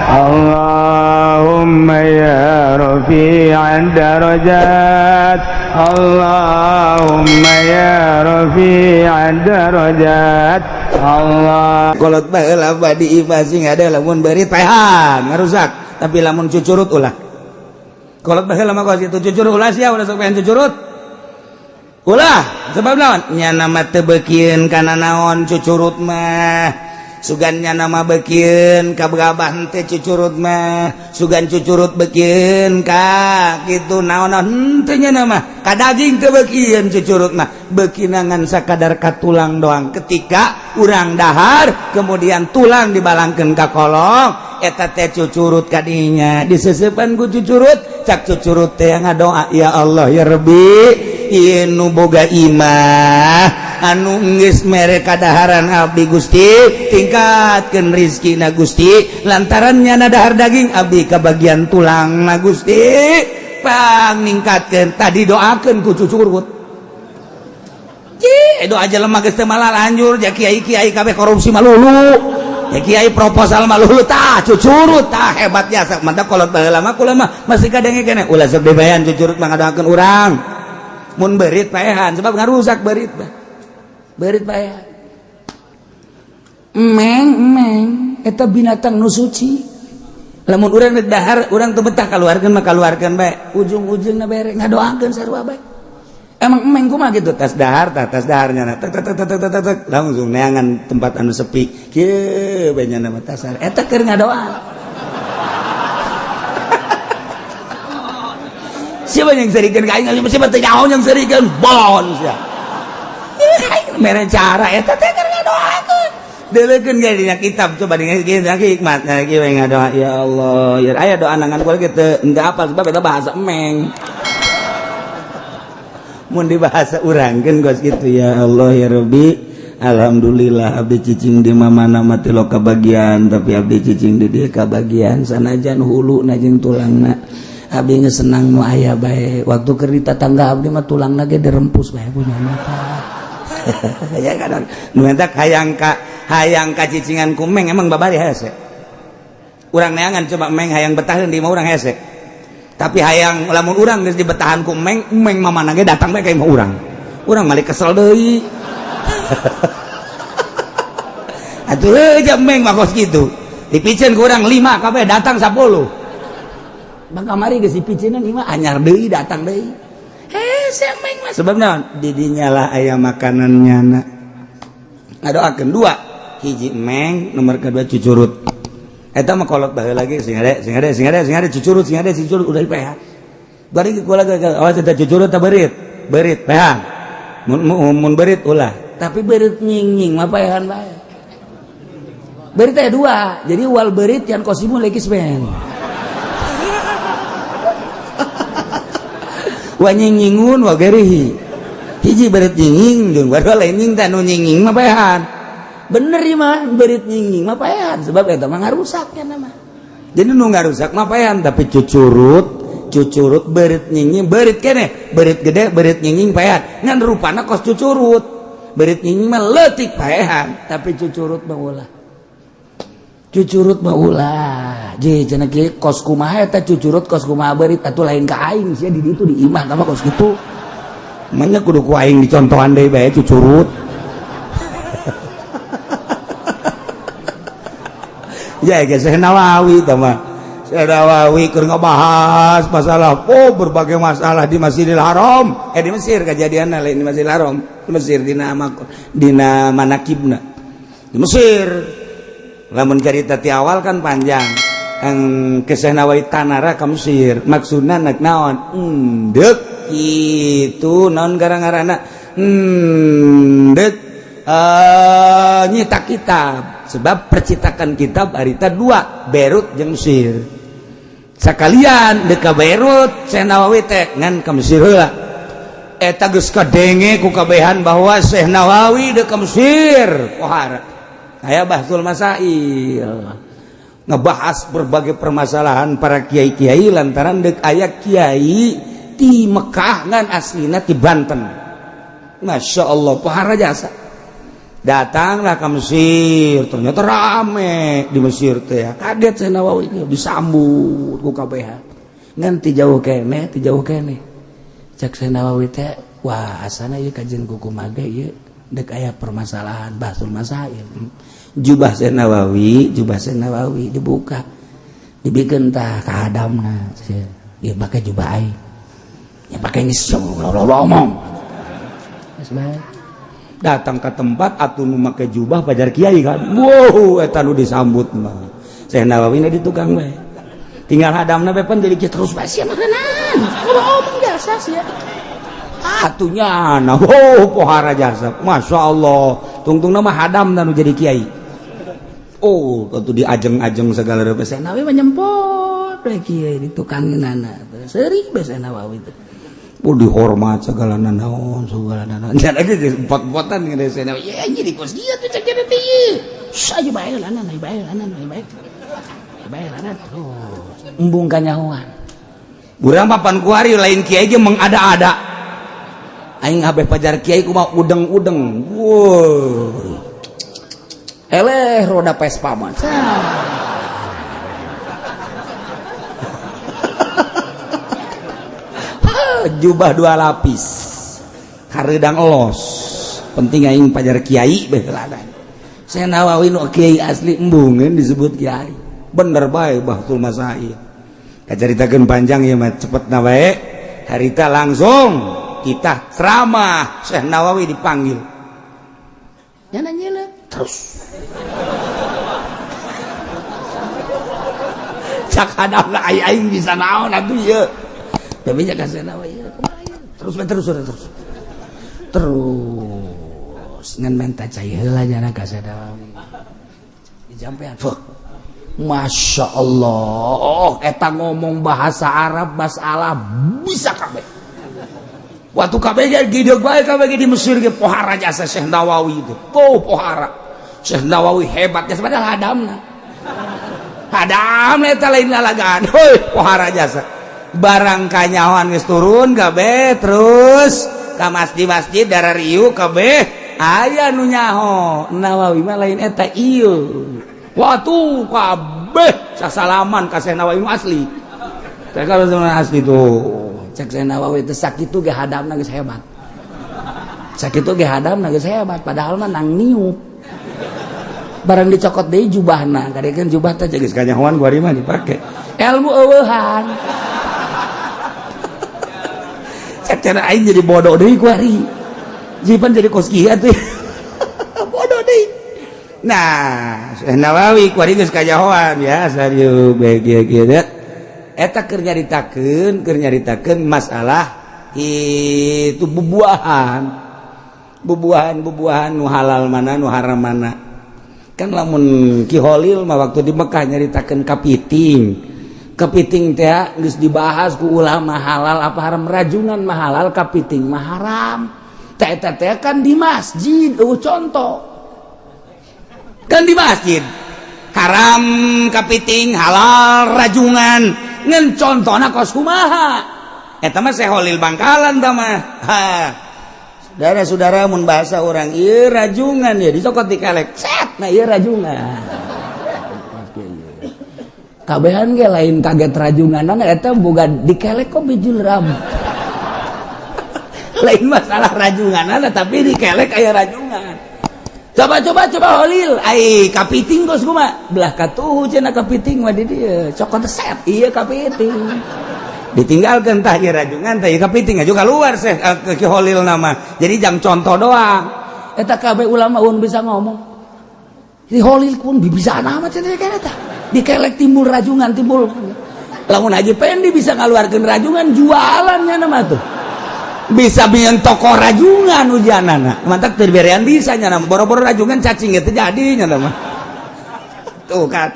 Allahumma ya rafi'ad darajat, Allahumma ya rafi'ad darajat. Allah Kolot baheula di imah sing ada lamun beurit paehan ngarusak, tapi lamun cucurut ulah. Kolot baheula mah kos kitu, cucurut ulah sia, ulah sok pengen cucurut. Ulah, sebab naon? Nya nama teu beukieun kana naon cucurut mah. Sugan nya nama beukieun ka gabah teh cucurut mah, sugan cucurut beukieun ka kitu naon-naon henteu nya nama. Ka daging teu beukieun cucurut mah, beukina ngan sakadar ka tulang doang. Ketika urang dahar kemudian tulang dibalangkeun ka kolong, eta teh cucurut kadinya diseseupan ku cucurut, cak cucurut teh ngadoa, "Ya Allah ya Rabbi, ieu nu boga imah anu geus mere kadaharan abdi, Gusti, tingkatkeun rizkina Gusti, lantaran nyana dahar daging abdi kabagian tulang na Gusti, pang ningkatkeun." Tadi doakeun ku cucurut. Cih, doa jelema geus teu malah lanjur ja kiai-kiai kabeh korupsi malulu. Ya kiai proposal malulu, tah cucurut tah hebat jasa. Mantap kolot baheula mah kula mah masih kadenge keneh ulah sok dibayan cucurut mah ngadoakeun urang. Mun beurit paehan sebab ngarusak beurit mah. Beurit paehan. Emeng emeng eta binatang nu suci. Lamun urang rek dahar urang teu betah kaluarkeun mah kaluarkeun bae. Ujung-ujungna bere ngadoakeun sarua bae. Emang emeng kumaha gitu tas dahar tah tas daharnya na tek tek tek tek tek tek langsung neangan tempat anu sepi kieu bae nya mah tasar eta keur ngadoa. Siapa yang serikeun ka aing, siapa teu nyaho yang serikeun bon sia. Aing mere cara eta teh keur ngadoakeun. Deuleukeun ge dina kitab, coba dina hikmat nah kieu we ngadoa, "Ya Allah ya," aya doa nangan kula kitu henteu apal sebab eta bahasa emeng. Mun dibahasa urang kan gos gitu, "Ya Allah ya Rabbi, alhamdulillah abdi cicing di mana mati lo kabagian, tapi abdi cicing di dia kabagian sanajan hulu na jeung tulangna abdi geus senang nu aya bae. Waktu keur di tatangga abdi mah tulangna ge dirempus bae punya mata." Ya kan nu eta hayang ka cicingan ku meng emang babari hese. Urang neangan coba meng hayang betaheun di imah urang hese, tapi hayang lamun urang geus dibetahan ku meng, meng mamana ge datang bae ka imah urang, urang malik kesel deui. Atuh heuh meng mah kos kitu dipiceun ku urang 5 kabeh datang 10. Bang kamari geus dipiceunan 5 anyar deui datang deui. Hese meng mah sebab naon di dinya lah aya makanan nyana. Ngadoakeun dua, hiji meng, nomor kedua cucurut. Eta mah kolot baheula lagi sing ade sing ade sing ade sing ade cucurut, sing ade cucurut udah dipeha. Bari kula awas eta cucurut ta beurit, beurit peha. Mun mun beurit ulah, tapi beurit nying-nying mah paehan bae. Beurit teh dua, jadi wal beurit yang kosimu lekis ben. Wa nying-nyingun wa gerihi. Hiji beurit nying jeung baru lain nying teh nu nying mah paehan. Bener ieu mah beurit nying mah paehan sebab eta mah ngarusak nya mah. Jadi nu ngarusak mah paehan, tapi cucurut cucurut beurit nying beurit keneh beurit gede beurit nying paehan ngan rupana kos cucurut. Beurit nying mah leutik paehan, tapi cucurut mah ulah. Cucurut mah ulah. Je cenah kieu kos kumaha eta cucurut kos kumaha beurit atuh lain ka aing sia di ditu di imah tah kos kitu. Manya kudu ku aing dicontohan deui bae cucurut. Ya geus Syekh Nawawi tah mah. Syekh Nawawi keur ngabahas masalah oh berbagai masalah di Masjidil Haram, di Mesir kejadianna lain di Masjidil Haram, di Mesir dina dina manakibna. Di Mesir. Lamun carita ti awal kan panjang. Ang ke Syekh Nawawi tanara ka Mesir, maksudna nek naon? Endek kitu naon gara-garana? Endek nyitak kitab. Sebab percetakan kitab harita dua, Beirut jeung Mesir. Sakalian dek ka Beirut Syekh Nawawi teh ngan ka Mesir heula. Eta geus kadenge ku kabehan bahwa Syekh Nawawi dek ka Mesir. Pohara. Aya Bahsul Masail. Ngebahas berbagai permasalahan para kiai-kiai lantaran dek aya kiai ti Mekah ngan aslina ti Banten. Masya Allah, pohara jasa. Datanglah ke Mesir, ternyata rame di Mesir teh. Kaget Syekh Nawawi, disambut ku KBH. Ngan ti jauh keneh, ti jauh keneh. Cek Syekh Nawawi teh, wah asana ieu kajian kumaha ge ieu dek aya permasalahan bahsul masail. Jubah Syekh Nawawi, jubah Syekh Nawawi dibuka. Dibikin tah ka hadamna. Ieu make jubah aing. Ya pake geus ngomong. Geus bae. Datang ke tempat atuh nu make jubah pajar kiai kan. Wow, eta nu disambut mah. Syekh Nawawi na di tukang bae. Tinggal hadamna bae pan jadi terus bae sia makanan. Ngomong biasa sia. Atunya nah, oh pohara jasa. Masya Allah. Tungtungna mah hadamna nu jadi kiai. Oh, tentu diajeng-ajeng segala rupa. Syekh Nawawi mah nyempot we kiai di tukangeunana. Seuri bae Syekh Nawawi teh. Oh, dihormat segala nanaon segala nanaon. Jangan lagi empot-empotan ngene Syekh Nawawi. Ya jadi kos dia tuh cek jadi teh. Saja bae lanan, bae lanan, bae. Bae lanan. Terus embung kanyahoan. Urang papan kuari lain kiai ge mengada-ada. Aing abeh pajar kiai kumaha udeng-udeng. Wow. Eleh roda Vespa mah. Jubah dua lapis hareudang elos penting aing pajar kiai bae ladan. Syekh Nawawi nu kiai asli embungeun disebut kiai bener bae bahtul masail. Kacaritakeun panjang ieu mah cepetna bae harita langsung kita ceramah Syekh Nawawi dipanggil nyana nyelep terus cak hadapna aing bisa naon atuh ieu. Tapi jangan Syekh Nawawi terus terus terus terus ngan menta cai heula jana ka Syekh Nawawi dijampean. Masya Allah, eta ngomong bahasa Arab masalah bisa kabeh. Waktu kabeh ge gideug bae kabeh di Mesir ge pohara jasa Syekh Nawawi itu. Oh pohara. Syekh Nawawi hebat jasa padahal hadamna. Hadamna eta lain lalagaan. Heuh pohara jasa. Barang kanyahoan geus turun kabeh terus ka masjid-masjid darah riu kabeh aya nu nyaho Nawawi mah lain eta ieu. Waktu kabeh sasalaman ka Syekh Nawawi asli. Cek kalau asli tuh. Cek Syekh Nawawi teh sakitu ge hadamna geus hebat. Sakitu ge hadamna geus hebat padahal mah nang niup. Barang dicokot deui jubahna, kadekeun jubah teh geus kanyahoan kuari mah dipake. Ilmu eueuhan. Cek cara aing jadi bodoh deui kuari. Jipan jadi kos kieu atuh. Bodoh deui. Nah, Syekh Nawawi kuari geus kanyahoan ya serius bae kieu kieu. Eta keur nyaritakeun masalah itu bubuahan. Bubuahan-bubuahan nu halal mana nu haram mana. Kan lamun Ki Holil mah waktu di Mekah nyaritakeun kapiting. Kepiting teh geus dibahas ku ulama halal apa haram, rajungan mah halal, kapiting mah haram. Teh eta teh kan di masjid, eueuh contoh. Kan di masjid haram kapiting, halal rajungan. Ngan contona kos kumaha? Eta mah Syekh Holil Bangkalan tah mah. Ha. Saudara-saudara mun bahasa urang ieu rajungan ya dicokot dikelek. Set, nah ieu rajungan. Kabehan ge lain kaget rajunganan eta boga dikelek kok bijul ram. Lain masalah rajunganan tapi dikelek aya rajungan. Coba coba coba Holil, ai kapiting kos kumaha? Belah katuhu cenah kapiting mah di dieu. Cokot set ieu kapiting. Ditinggalkeun tah ieu rajungan tah ieu kapiting aju keluar seh ke Ki Holil nama. Jadi jang contoh doang. Eta kabeh ulama un bisa ngomong. Di Holil pun bisa nama cenah eta. Dikelek timbul rajungan timbul. Lamun Haji Pendi bisa ngaluarkeun rajungan jualannya nama tuh. Bisa bikin toko rajungan ujianana. Mantap terberean bisa nya nama boro-boro rajungan cacing itu jadinya nama. Tuh kan.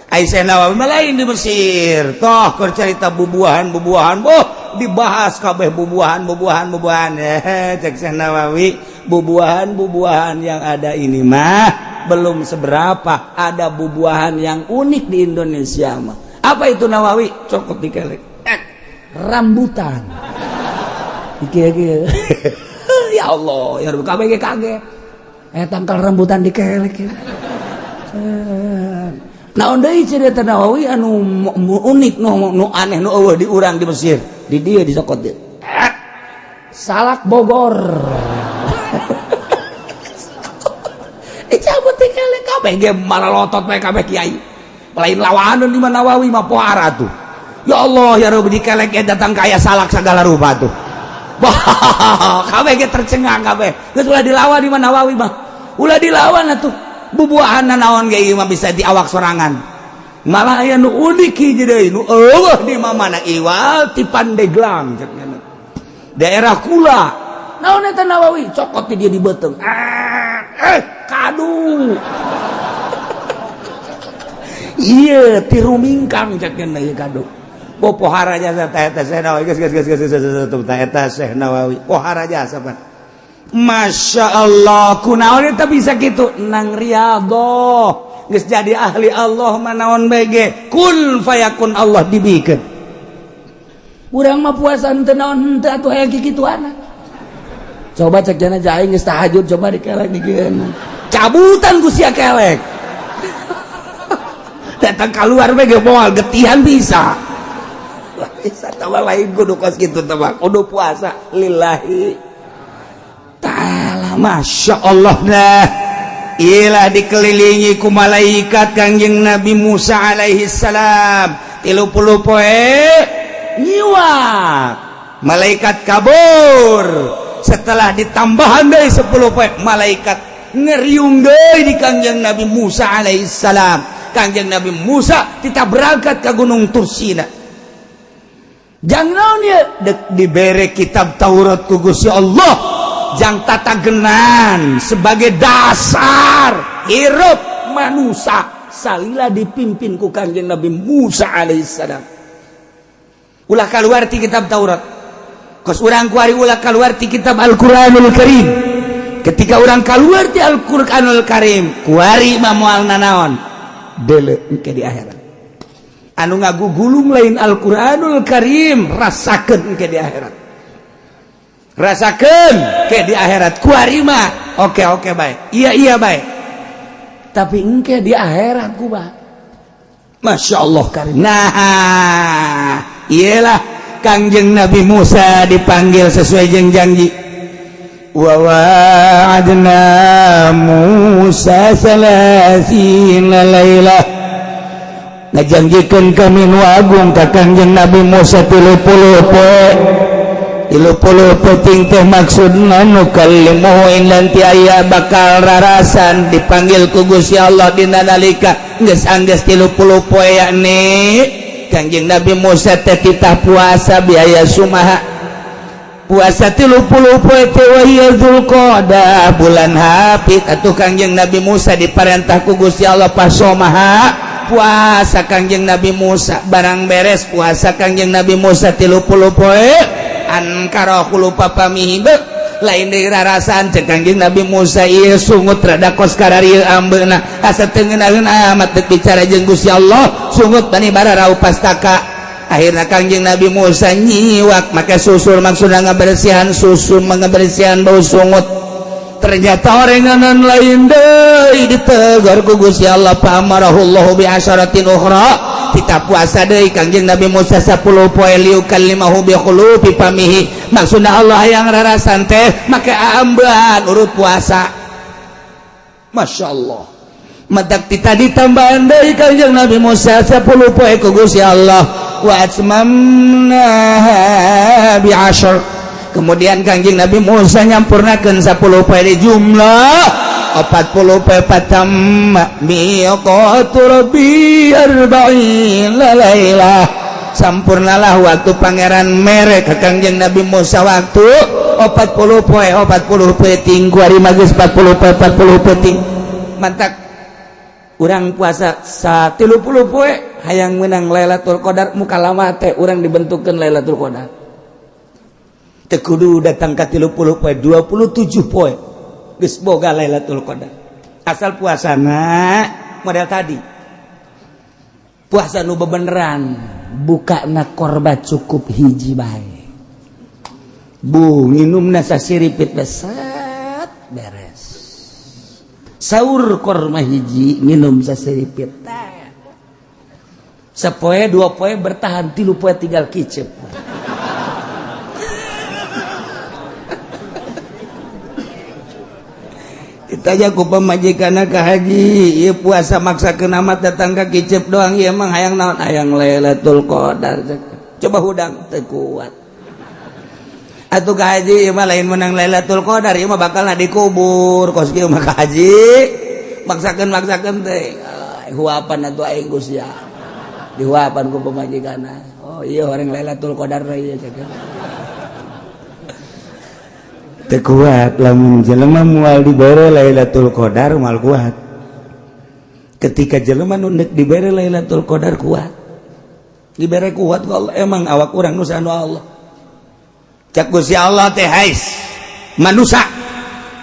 Aisyah Nawawi mah lain di Mesir. Toh keur carita bubuahan-bubuahan, boh dibahas kabeh bubuahan-bubuahan bubuahan. Cek Syekh Nawawi, bubuahan-bubuahan yang ada ini mah belum seberapa, ada bubuahan yang unik di Indonesia mah. Apa itu Nawawi? Cokot dikelek. Rambutan. Iki ya Allah, ya kabeh kaget. Tangkal rambutan dikelek ya. Naon deui cerita Nawawi anu unik, nu aneh, nu euweuh di urang di Mesir, di dieu disokot dieu. Salak Bogor. Dicabut dikelek kabeh ge maralotot bae kabeh kiai. Lain lawanan di Nawawi mah, pohara tuh. Ya Allah ya Rabbi, dikelek ge datang kaya salak segala rupa tuh. Wah, kabeh ge tercengang kabeh. Geus ulah dilawan di Nawawi mah. Ulah dilawan atuh. Bubuahan naon ge ieu mah bisa di awak sorangan. Malah aya nu unik hiji deui nu euweuh di mana, iwal ti Pandeglang cek. Daerah kula. Naon eta Nawawi? Cokot di dia di beuteung. Ah, eh, kadu. Iya, ti Rumingkang cek ieu kadu. Oh, pohara jasa ta eta Syekh Nawawi. Geus, geus, geus, geus, geus, ta eta Syekh Nawawi. Pohara jasa, Pak. Masya Allah, kunaon eta bisa gitu nang riyadhah, geus jadi ahli Allah mah naon bege kun fayakun Allah dibikeun. Urang mah puasa henteu naon henteu atuh, aya kikituana. Coba cek jana aing geus tahajud, coba dikelek digieun. Cabutan ku sia kelek. Datang keluar bege moal getihan bisa. Bisa tawa lain kudu kos kitu teh, kudu puasa lillahi ta'ala. Masya Allah. Nah, ilah dikelilingi ku malaikat Kangjeng Nabi Musa alaihi salam 30 poe nyiwak, malaikat kabur. Setelah ditambahan dari 10 poe, malaikat ngeriung deui di Kangjeng Nabi Musa alaihi salam. Kangjeng Nabi Musa kita berangkat ke Gunung Tursina. Jangan naon dia dek dibere kitab Taurat ku Gusti Allah jang tatagenan sebagai dasar hirup manusia salila dipimpin ku Kangjeng Nabi Musa alaihissalam. Ulah keluar ti kitab Taurat. Kos urang kuari ulah keluar ti kitab Al-Qur'anul Karim. Ketika urang keluar ti Al-Qur'anul Karim, kuari mah moal nanaon deuleu engke di akhirat. Anu ngagugulung lain Al-Qur'anul Karim, rasakeun engke di akhirat, rasakeun ke di akhirat. Kuari mah oke oke baik, iya baik, tapi engke di akhirat kumaha? Masya Allah Karim. Nah, iyalah Kangjeng Nabi Musa dipanggil sesuai jeung janji. Wa wa'adna Musa 30 lailah, ngajanjikeun kami nu agung ka Kangjeng Nabi Musa 30 poe. 30 peuting teh maksudna nukallimuhu, nanti aya bakal rarasan dipanggil ku Gusti Allah dina nalika geus anggeus 30 poe, yakni Kangjeng Nabi Musa teh titah puasa biaya sumaha puasa 30 poe teh, wa hiya Dzulqa'dah, bulan hapit atuh. Kangjeng Nabi Musa diparentah ku Gusti Allah pasomaha puasa. Kangjeng Nabi Musa barang beres puasa Kangjeng Nabi Musa 30 poe, ankara khulufa famihi, lain deui rarasan. Cek Kangjeng Nabi Musa, ieu sungut rada kos kararieu ambeuna, asa teu ngeunaheun amat dek bicara jeung Gusti Allah, sungut bani bararau pastaka. Akhirna Kangjeng Nabi Musa nyiwak make susur, maksudna ngabersihan susu, ngabersihan bau sungut. Ternyata orenganan lain deui, ditegur ku Gusti Allah, fa amarahullahu bi asyaratin ukhra. Kita puasa deui Kangjeng Nabi Musa 10 poe liyukallimahu bi khulufi famihi, maksudna Allah yang rarasan teh make ambean urut puasa. Masya Allah. Matak tita ditambahan deui Kangjeng Nabi Musa 10 poe ku Gusti Allah, wa atmamnaha bi asyar. Kemudian Kangjeng Nabi Musa nyampurnakeun 10 poe di jumlah 40 poe, fatamma miqatu rabbi 40 lailah, sampurnalah waktu pangeran mere ka Kangjeng Nabi Musa waktu 40 poe 40 peuting. Kuari mah geus 40 poe 40 peuting. Mantak urang puasa sa 30 poe hayang menang Lailatul Qadar, muka lama teh urang dibentukkeun Lailatul Qadar. Teu kudu datang ka 30 poe, 27 poe geus boga Lailatul Qadar, asal puasana model tadi, puasa nu bebeneran, buka na korba cukup hiji bae, bu nginumna sasiripit, beset beres. Saur korma hiji, minum saseripit. Sapoe dua poe bertahan, 3 poe tinggal kicep. Ditanya ku pamajikanna ka haji, ieu puasa maksakeun amat datang ka kicep doang, ieu emang hayang naon? Hayang Lailatul Qadar. Coba hudang teu kuat. Atuh ka haji ieu mah lain menang Lailatul Qadar, ieu mah bakalna dikubur. Kos kieu mah ka haji maksakeun teh. Huapan atuh aing Gusti. Dihuapan ku pamajikanna. Oh iya orang Lailatul Qadar ieu cek. Teu kuat lamun jelema moal dibere Lailatul Qadar moal kuat. Ketika jelema nu deuk dibere Lailatul Qadar kuat. Dibere kuat ku Allah, emang awak urang nu anu Allah. Cak Gusti Allah teh hais manusa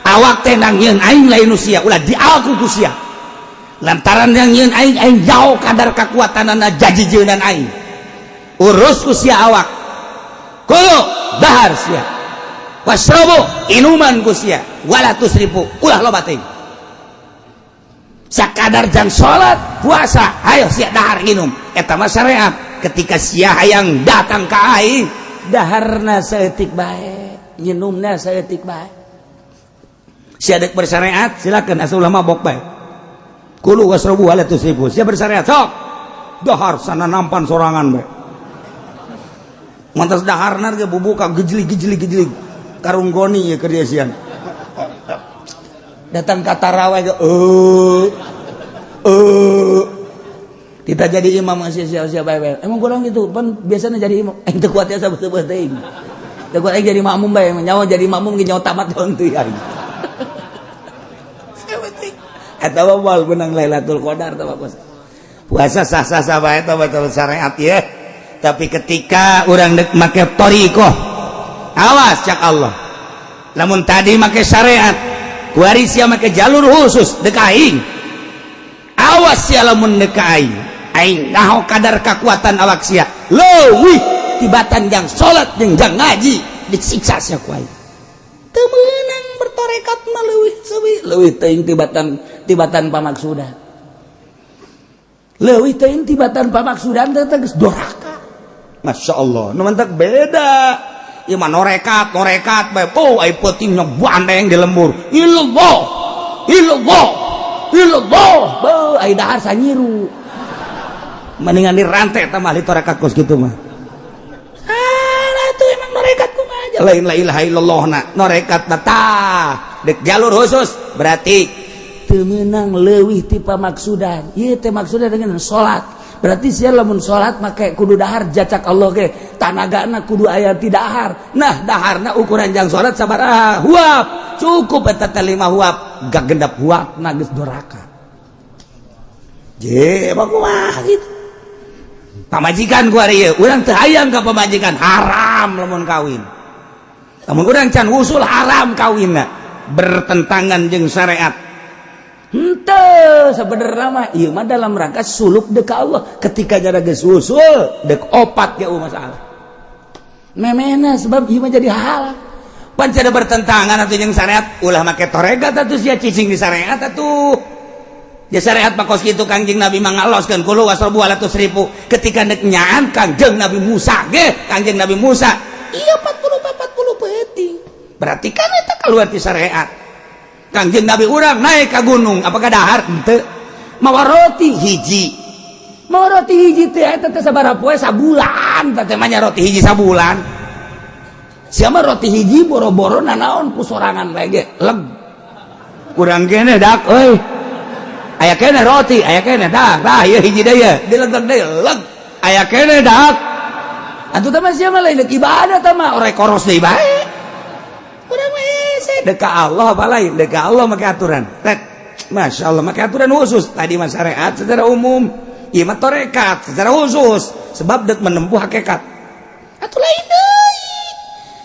awak teh nangieun aing lain nu sia, ulah diaku ku sia. Lantaran yang nyieun aing, aing jauh kadar kekuatanana jajijeunan aing. Urus ku sia awak. Kulu dahar sia. Wasrobu inuman ku sia. Wala tusrifu ulah loba teuing. Sakadar jang salat, puasa, ayo sia dahar minum. Eta mah syariat. Ketika sia hayang datang ka aing, daharna saeutik bae, nginumna saeutik bae. Sia dek bersyariat, silakan asal ulah mabok bae. Kulu wasrobu wala tusrifu. Sia bersyariat sok. Dahar sana nampan sorangan bae. Mantas daharna ge bubuka gejlig-gejlig gejlig. Karung goni ya keur sian. Datang ka tarawih ge kita jadi imam masih sia-sia bae bae. Emang kurang gitu, pan biasanya jadi imam. Teu kuat ya sabeut-beut teuing. Teu kuat jadi makmum bae, nyawa jadi makmum ge nyawa tamat teu aing. Eta mah moal menang Lailatul Qadar tah puasa. Puasa sah-sah bae tah betul syariat ya. Tapi ketika urang deuk make thariqah, awas cak Allah. Lamun tadi make syariat, kuari sia make jalur khusus deuk aing. Awas sia lamun deuk aing. Aing naho kadar kekuatan awak sia. Leuwih tibatan jang salat jeung jang ngaji disiksa sia ku aing. Teu meunang bertorekat mah leuwih seuwi, leuwih teuing tibatan pamaksudan. Leuwih teuing tibatan pamaksudan teh geus doraka. Masya Allah, nu mantak beda. Ieu mah norekat, norekat bae. Oh, ai peuting bandeng di lembur. Illallah. Illallah. Illallah. Beuh, ai dahar sanyiru. Mendingan dirantai tah mah ahli torekat kos kitu mah. Ah, itu emang norekat kumaha aja. Lain la ilaha illallah na, norekat na tah. Dek jalur khusus berarti teu meunang leuwih ti pamaksudan. Ieu teh maksudna dengan salat. Berarti sia lamun salat make kudu dahar jacak Allah ge. Tanagana kudu aya ti dahar. Nah, daharna ukuran jang salat sabaraha huap. Cukup eta teh 5 huap. Gak gendap huap na geus doraka. Je, emang kumaha gitu. Pamajikan ku ari ieu, urang teu hayang ka pamajikan, haram lamun kawin. Lamun urang can usul haram kawinna, bertentangan jeung syariat. Henteu sebenarnya mah ieu mah dalam rangka suluk deuk ka Allah. Ketika jara geus usul deuk opat ge masalah. Memehna sebab ieu mah jadi halal. Pan cada bertentangan atuh jeung syariat, ulah make torekat atuh sia cicing di syariat atuh. Ya syariat mah kos kitu Kangjeng Nabi mah ngaloskeun kulu wasrobu wala tusrifu. Ketika deuk nyaan Kangjeng Nabi Musa ge, Kangjeng Nabi Musa iya 40 peuting. Berarti kan eta keluar ti syariat. Kangjeng Nabi urang naik ka gunung, apakah dahar? Henteu. Mawa roti hiji. Mawa roti hiji teh eta teh sabaraha poe? Sabulan. Teh mah nya roti hiji sabulan. Sia mah roti hiji boro-boro nanaon ku sorangan bae ge. Leg. Kurang kene dak euy. Aya kene roti, aya kene dak. Tah ieu hiji deui ye, dilegeg deui leg. Aya kene dak. Atuh teh mah sia mah lain ibadah teh mah orek koros deui bae. Urang mah hese deuk ka Allah apa lain, deuk ka Allah make aturan. Rek. Masya Allah make aturan khusus. Tadi mah syariat secara umum, ieu mah tarekat secara khusus sebab deuk menempuh hakikat. Atuh lain deui.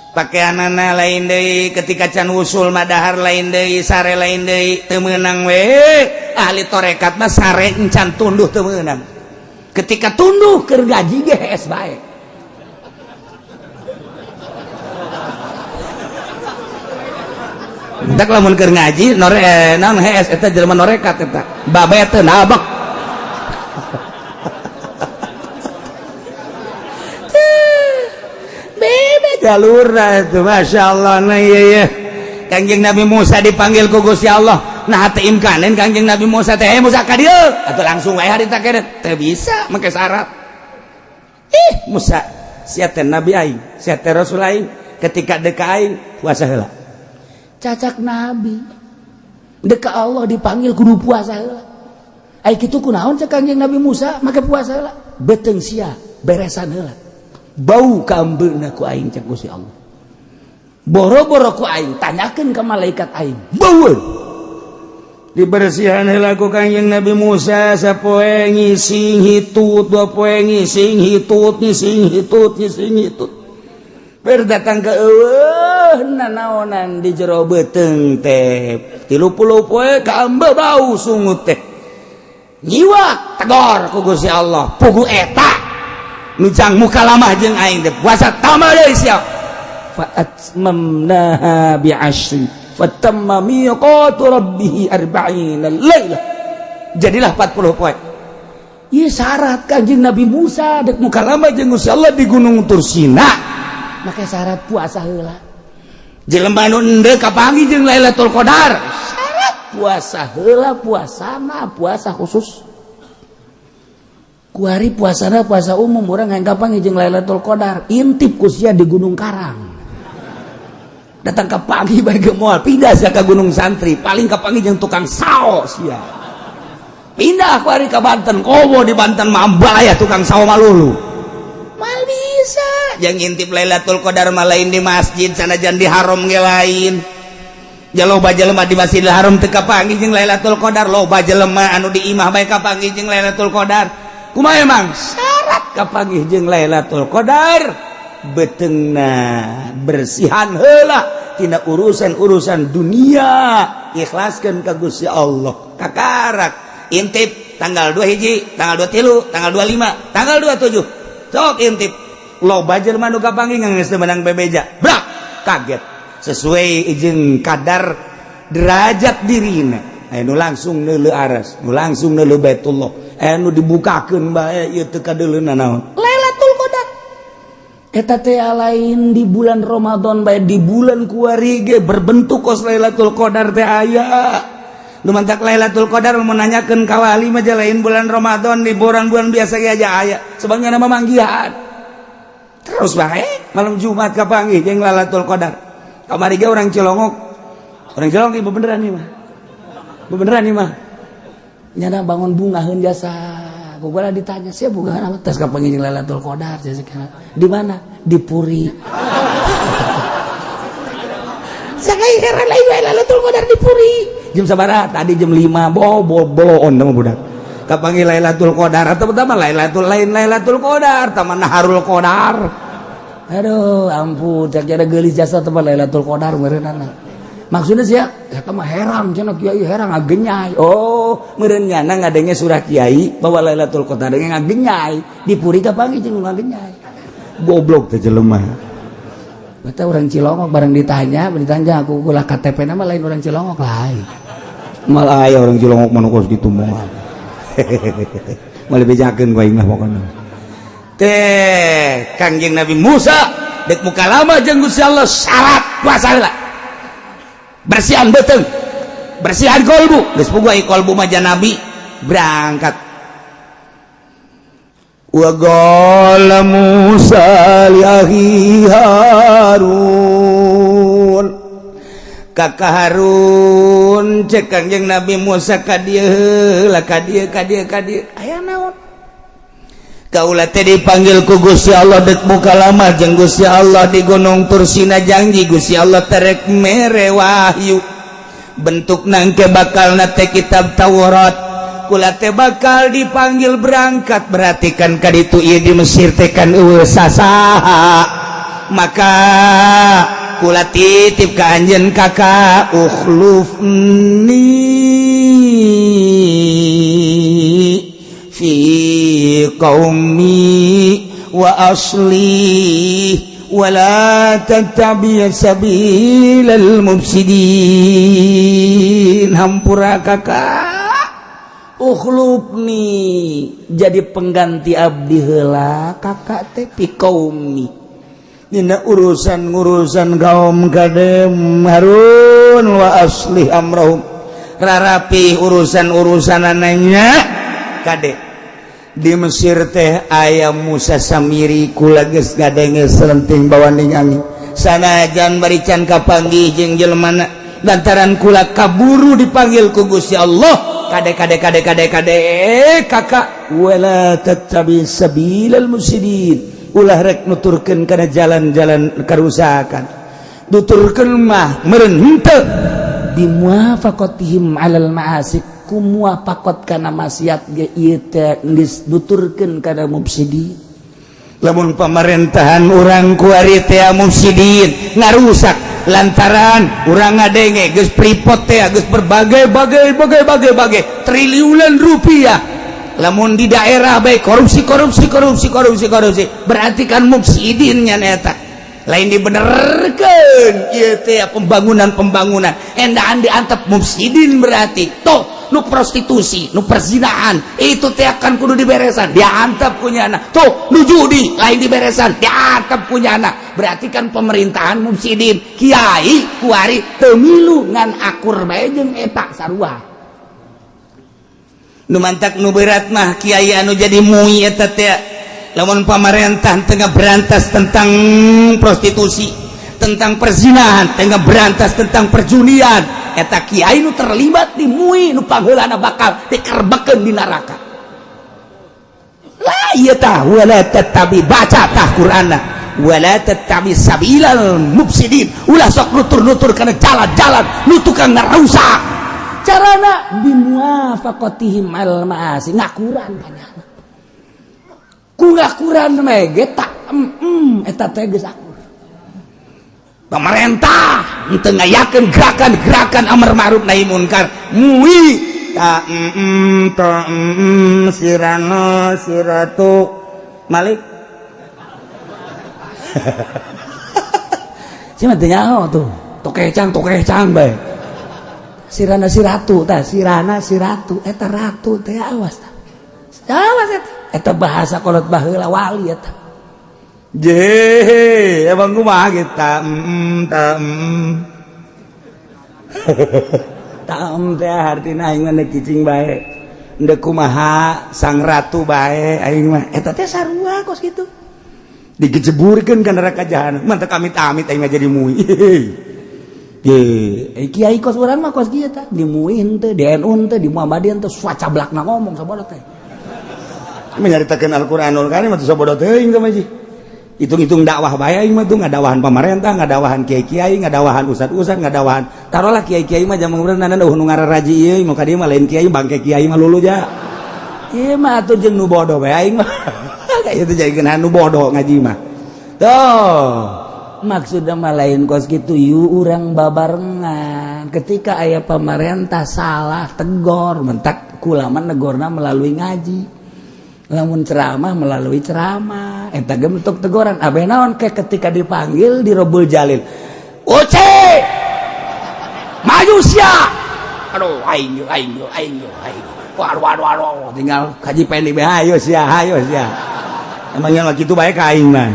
Pakaianana lain deui, ketika can usul mah dahar lain deui, sare lain deui, teu meunang we. Ahli tarekat mah sare encan tunduh teu meunang. Ketika tunduh keur gaji ge hees bae. Tak lamun keur ngaji nore naon hees eta jelema norekat eta. Babe teu nabek. Beda jalurna itu, Masya Allah. Nah iya iya. Kangjeng Nabi Musa dipanggil ku Gusti Allah. Nah teu imkanen Kangjeng Nabi Musa teh, Musa ka dieu atuh langsung wae harita keneh. Teu bisa make syarat. Ih Musa, sia teh nabi aing, sia teh rasul aing, ketika deka aing puasa heula. Cacak nabi deka Allah dipanggil kudu puasa heula. Ai kitu kunaon cek Kangjeng Nabi Musa make puasa heula? Beuteung sia beresan heula. Bau kaambeuna ku aing cek Gusti Allah. Boro-boro ku aing tanyakeun ka malaikat aing. Baueun. Dibersihan heula ku Kangjeng Nabi Musa sapoe ngising hitut, dua poe ngising hitut, ngising hitut, ngising hitut. Ber datang ke eueuh nanaonan di jero beuteung teh. 30 poe kaambe bau sungut teh. Nyiwak tegor ku Gusti Allah. Pugu eta nu jang mukalamah jeung aing teh puasa tambah deui sia. Fa atmamnaha bi asyri fatamma miqatu rabbih arba'ina lailah. Jadilah 40 poe. Ieu syarat Kangjeng Nabi Musa dek mukalamah jeung Gusti Allah di Gunung Tursina. Make syarat puasa heula. Jelema nu endeu kapanggih jeung Lailatul Qadar. Syarat puasa heula, puasana puasa khusus. Kuari puasana puasa umum urang hayang kapanggih jeung Lailatul Qadar, intip ku sia di Gunung Karang. Datang ke pagi bae ge moal pindah sia ka Gunung Santri, paling kapanggih jeung tukang sao sia. Pindah kuari ka Banten, komo di Banten mah ambalaya tukang sao malulu. Mal bisa yang ngintip Lailatul Qadar mah lain di masjid sanajan di haram ge lain. Ja loba jelema di Masjidil Haram teu kapanggih jeung Lailatul Qadar, loba jelema anu di imah bae kapanggih jeung Lailatul Qadar. Kumaha emang syarat kapanggih jeung Lailatul Qadar? Beuteungna bersihan heula tina urusan-urusan dunia, ikhlaskeun ka Gusti Allah. Kakarak intip tanggal 2 hiji, tanggal 23, tanggal 25, tanggal 27. Sok intip. Loba jelema nu kapanggih geus teu meunang bebeja. Brak, kaget. Sesuai jeung kadar derajat dirina. Aya nu langsung neuleuh aras, nu langsung neuleuh Baitullah. Aya nu dibukakeun bae ieu teu kadeuleuna naon. Lailatul Qadar. Eta teh lain di bulan Ramadan bae, di bulan kuari ge berbentuk kos Lailatul Qadar teh aya. Nu mantak Lailatul Qadar mun nanyakeun ka wali mah lain bulan Ramadan, di bulan-bulan biasa ge aja aya. Sebabnya nama manggihan. Terus bae malam Jumat kapanggih jeung Lailatul Qadar. Kamari ge orang Cilongok. Orang Cilongok ieu beneran ieu mah. Beneran ieu mah. Nyana bangun bungaheun jasa. Gua ditanya, "Sia bungaheun apa?" Tes kapanggih jeung Lailatul Qadar jasa. Di mana? Di Puri. Sangai heran lain wae Lailatul Qadar di Puri. Jam sabaraha? Tadi jam 5. Bo bo boloon mah budak. Kapanggih Lailatul Qadar atau pertama Lailatul lain Lailatul Qadar, taman Naharul Qadar. Aduh, ampun, cak ada geulis jasa teman Lailatul Qadar meureunana. Maksudnya sih ya, eta mah herang cenah kiai herang ngagenyai. Oh, meureun nyana ngadenge surah kiai bahwa Lailatul Qadar ngagenyai. Di Puri kapanggih jeung ngagenyai. Goblok teh jelema. Bata orang Cilongok bareng ditanya, ditanya aku ulah KTP nama lain orang Cilongok lain. Mal aya orang Cilongok mah kos kitu moal. Moal bejakeun ku aing mah pokona. Teh Kangjeng Nabi Musa dek mukalama jeung Gusti Allah syarat puasa heula. Bersihan beuteung, bersihan kolbu, geus puguh ai kolbu mah nabi berangkat. Wa qala Musa li akhi Harun, kakak Harun cek Kangjeng Nabi Musa ka dieu lah, ka dieu ka dieu ka dieu aya naon? Kaula teh dipanggil ku Gusti Allah dek mukalama jeung Gusti Allah di Gunung Tursina, janji Gusti Allah terek mere wahyu bentuk nangke bakal nate kitab Taurat. Kula teh bakal dipanggil berangkat, berarti kan kaditu ieu di Mesir teh kan eueuh sasaha, maka kula titip ka anjeun kakak, ukhlufni fi qaumi wa asli Wala tattabi sabilal mufsidin. Hampura, Kakak, ukhlufni, jadi pengganti abdi heula, Kakak teh, fi qaumi, dina urusan-urusan kaum kadem Harun, wa aslih amrahum, rarapi urusan-urusan ananya. Kade, di Mesir teh aya Musa Samiri. Kula geus ngadenge selenting bawaning angin, sanajan bari can kapanggih jeung jelema, lantaran kula kaburu dipanggil ku Gusti Allah. Kade, kade, kade, kade, kade, Kakak, wala tattabi sabilal mufsidin, ulah rek nuturkeun kana jalan-jalan kerusakan. Nuturkeun mah meureun henteu Bimuwafaqatihim alal ma'asi, ku muwafaqat kana maksiat ge ieu teh geus nuturkeun kana mufsidin. Lamun pemerintahan urang kuari teh mufsidin, ngarusak, lantaran urang ngadenge geus Freeport teh geus berbagai bagai bagai bagai bagai triliunan rupiah, lamun di daerah baik korupsi, korupsi, korupsi, korupsi, korupsi, berarti kan mufsidinnya. Eta lain dibenerkeun ieu teh pembangunan pembangunan endaan diantep mufsidin. Berarti toh nu prostitusi, nu perzinahan itu teh akan kudu diberesan, diantep punya anak. Tuh nu judi lain diberesan, diantep punya anak. Berarti kan pemerintahan mufsidin. Kiai kuari teu milu ngan akur bae jeung eta sarua. Nu mantak nu berat mah kiai anu jadi MUI eta teh, lamun pamarentah tengah berantas tentang prostitusi, tentang perzinahan, tengah berantas tentang perjudian, eta kiai nu terlibat di MUI nu pangheulana bakal dikerbekeun di neraka lah. Ieu tah wala tattabi, baca tah Qur'anna, wala tattabi sabilal mufsidin, ulah sok nutur-nutur kana jalan-jalan nu tukang ngarusak. Carana bimuwafaqatihim al ma'asi, ngakuran kanyana ku ngakuran mege tak eta teh geus akur. Pemerintah teu ngayakeun gerakan-gerakan amar ma'ruf nahi munkar, MUI ta ta sirano siratu Malik. Sia mah teu nyaho tuh tokecang tokecang bae. Sirana siratu tah, sirana siratu eta ratu teh. Awas tah, awas eta, eta bahasa kolot baheula, wali eta. Je, emang kumaha kita ta tam teh artina aing mah cicing bae, ndek kumaha sang ratu bae aing mah. Eta teh sarua kos kitu, digejeburkeun ka neraka jahanam. Mantap, amit-amit aing mah jadi MUI. Ye, kiai kos urang mah kos kieu tah, di MUI henteu, di NU henteu, di Muhammadiyah henteu, sacablakna ngomong sabodo teh. Menyaritakeun Al-Qur'anul Karim mah sabodo teuing teh mah. Hitung-hitung dakwah bae aing mah tuh, ngadawahan pemerintah, ngadawahan kiai-kiai, ngadawahan ustad-ustad, ngadawahan taruhlah kiai-kiai mah zaman bener nu ngararaji ieu mau ka dieu mah lain kiai bangke, kiai mah lulu ja. Ieu mah atuh jeung nu bodoh bae aing mah. Kayak itu jadi nu bodoh ngaji mah. Tuh. Maksudnya mah lain kos gitu, yuk urang babarengan. Ketika aya pemerintah salah, tegor. Mentak kula mah negorna melalui ngaji, lamun ceramah melalui ceramah, eta ge bentuk teguran. Abe naon ke ketika dipanggil di Robul Jalil, "Uce, maju sia." Aduh, aing aing aing aing, waduh waduh waduh, tinggal kaji pendi be, ayo sia, ayo sia. Emang yang gitu bae ka aing mah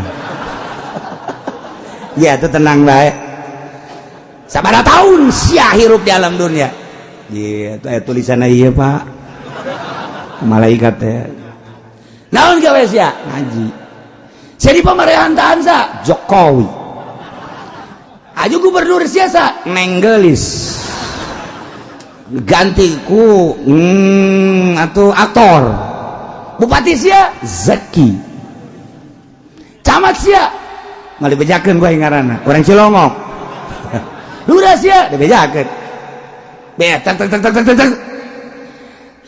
ya. Itu tenang bae, sabaraha tahun sia hirup di alam dunia? Iya, itu tulisannya. Iya, Pak, malaikat teh. Naon gawe sia? Ngaji. Jadi pemerintahan sa? Jokowi. Aju gubernur sia sa? Nenggelis, ganti ku atau aktor. Bupati sia? Zaki. Camat sia? Nggak dibejakeun gua ngaranna, orang Cilongok. Lurah sia? Dibejakeun be tak tak tak tak tak tak.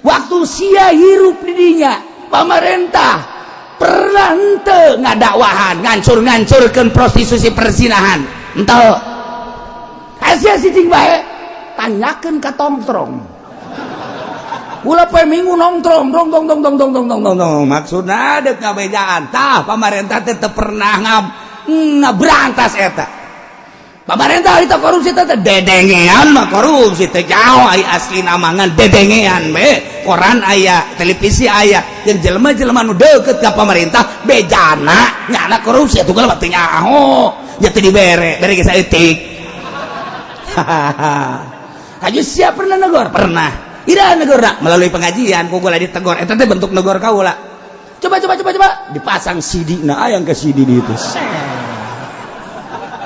Waktu sia hirup di dinya, pemerintah pernah henteu ngadakwahan ngancur-ngancurkeun prostitusi, perzinahan? Henteu. Sia cicing bae, tanyakeun ka tongtrong. Ulah poe Minggu nongtrong dong dong dong dong dong dong dong dong dong. Maksudna dek ngabejaan tah, pamarentah teh teu pernah ngab Ngaberantas eta pamarentah itu korupsi teh, dedengean mah korupsi teh jauh. Ai asli namangan dedengean we, koran aya, televisi aya, jeung jelema-jelema nu deukeut ka pamarentah bejana nyana korupsi atuh mah teu nyaho nya, teu dibere bere ge saeutik. Haji siap pernah negor? Pernah. Ira negor melalui pengajian ku kula ditegor. Eta teh bentuk negor kaula. Coba, coba, coba, coba dipasang CD. Nah, ayang ke CD di itu.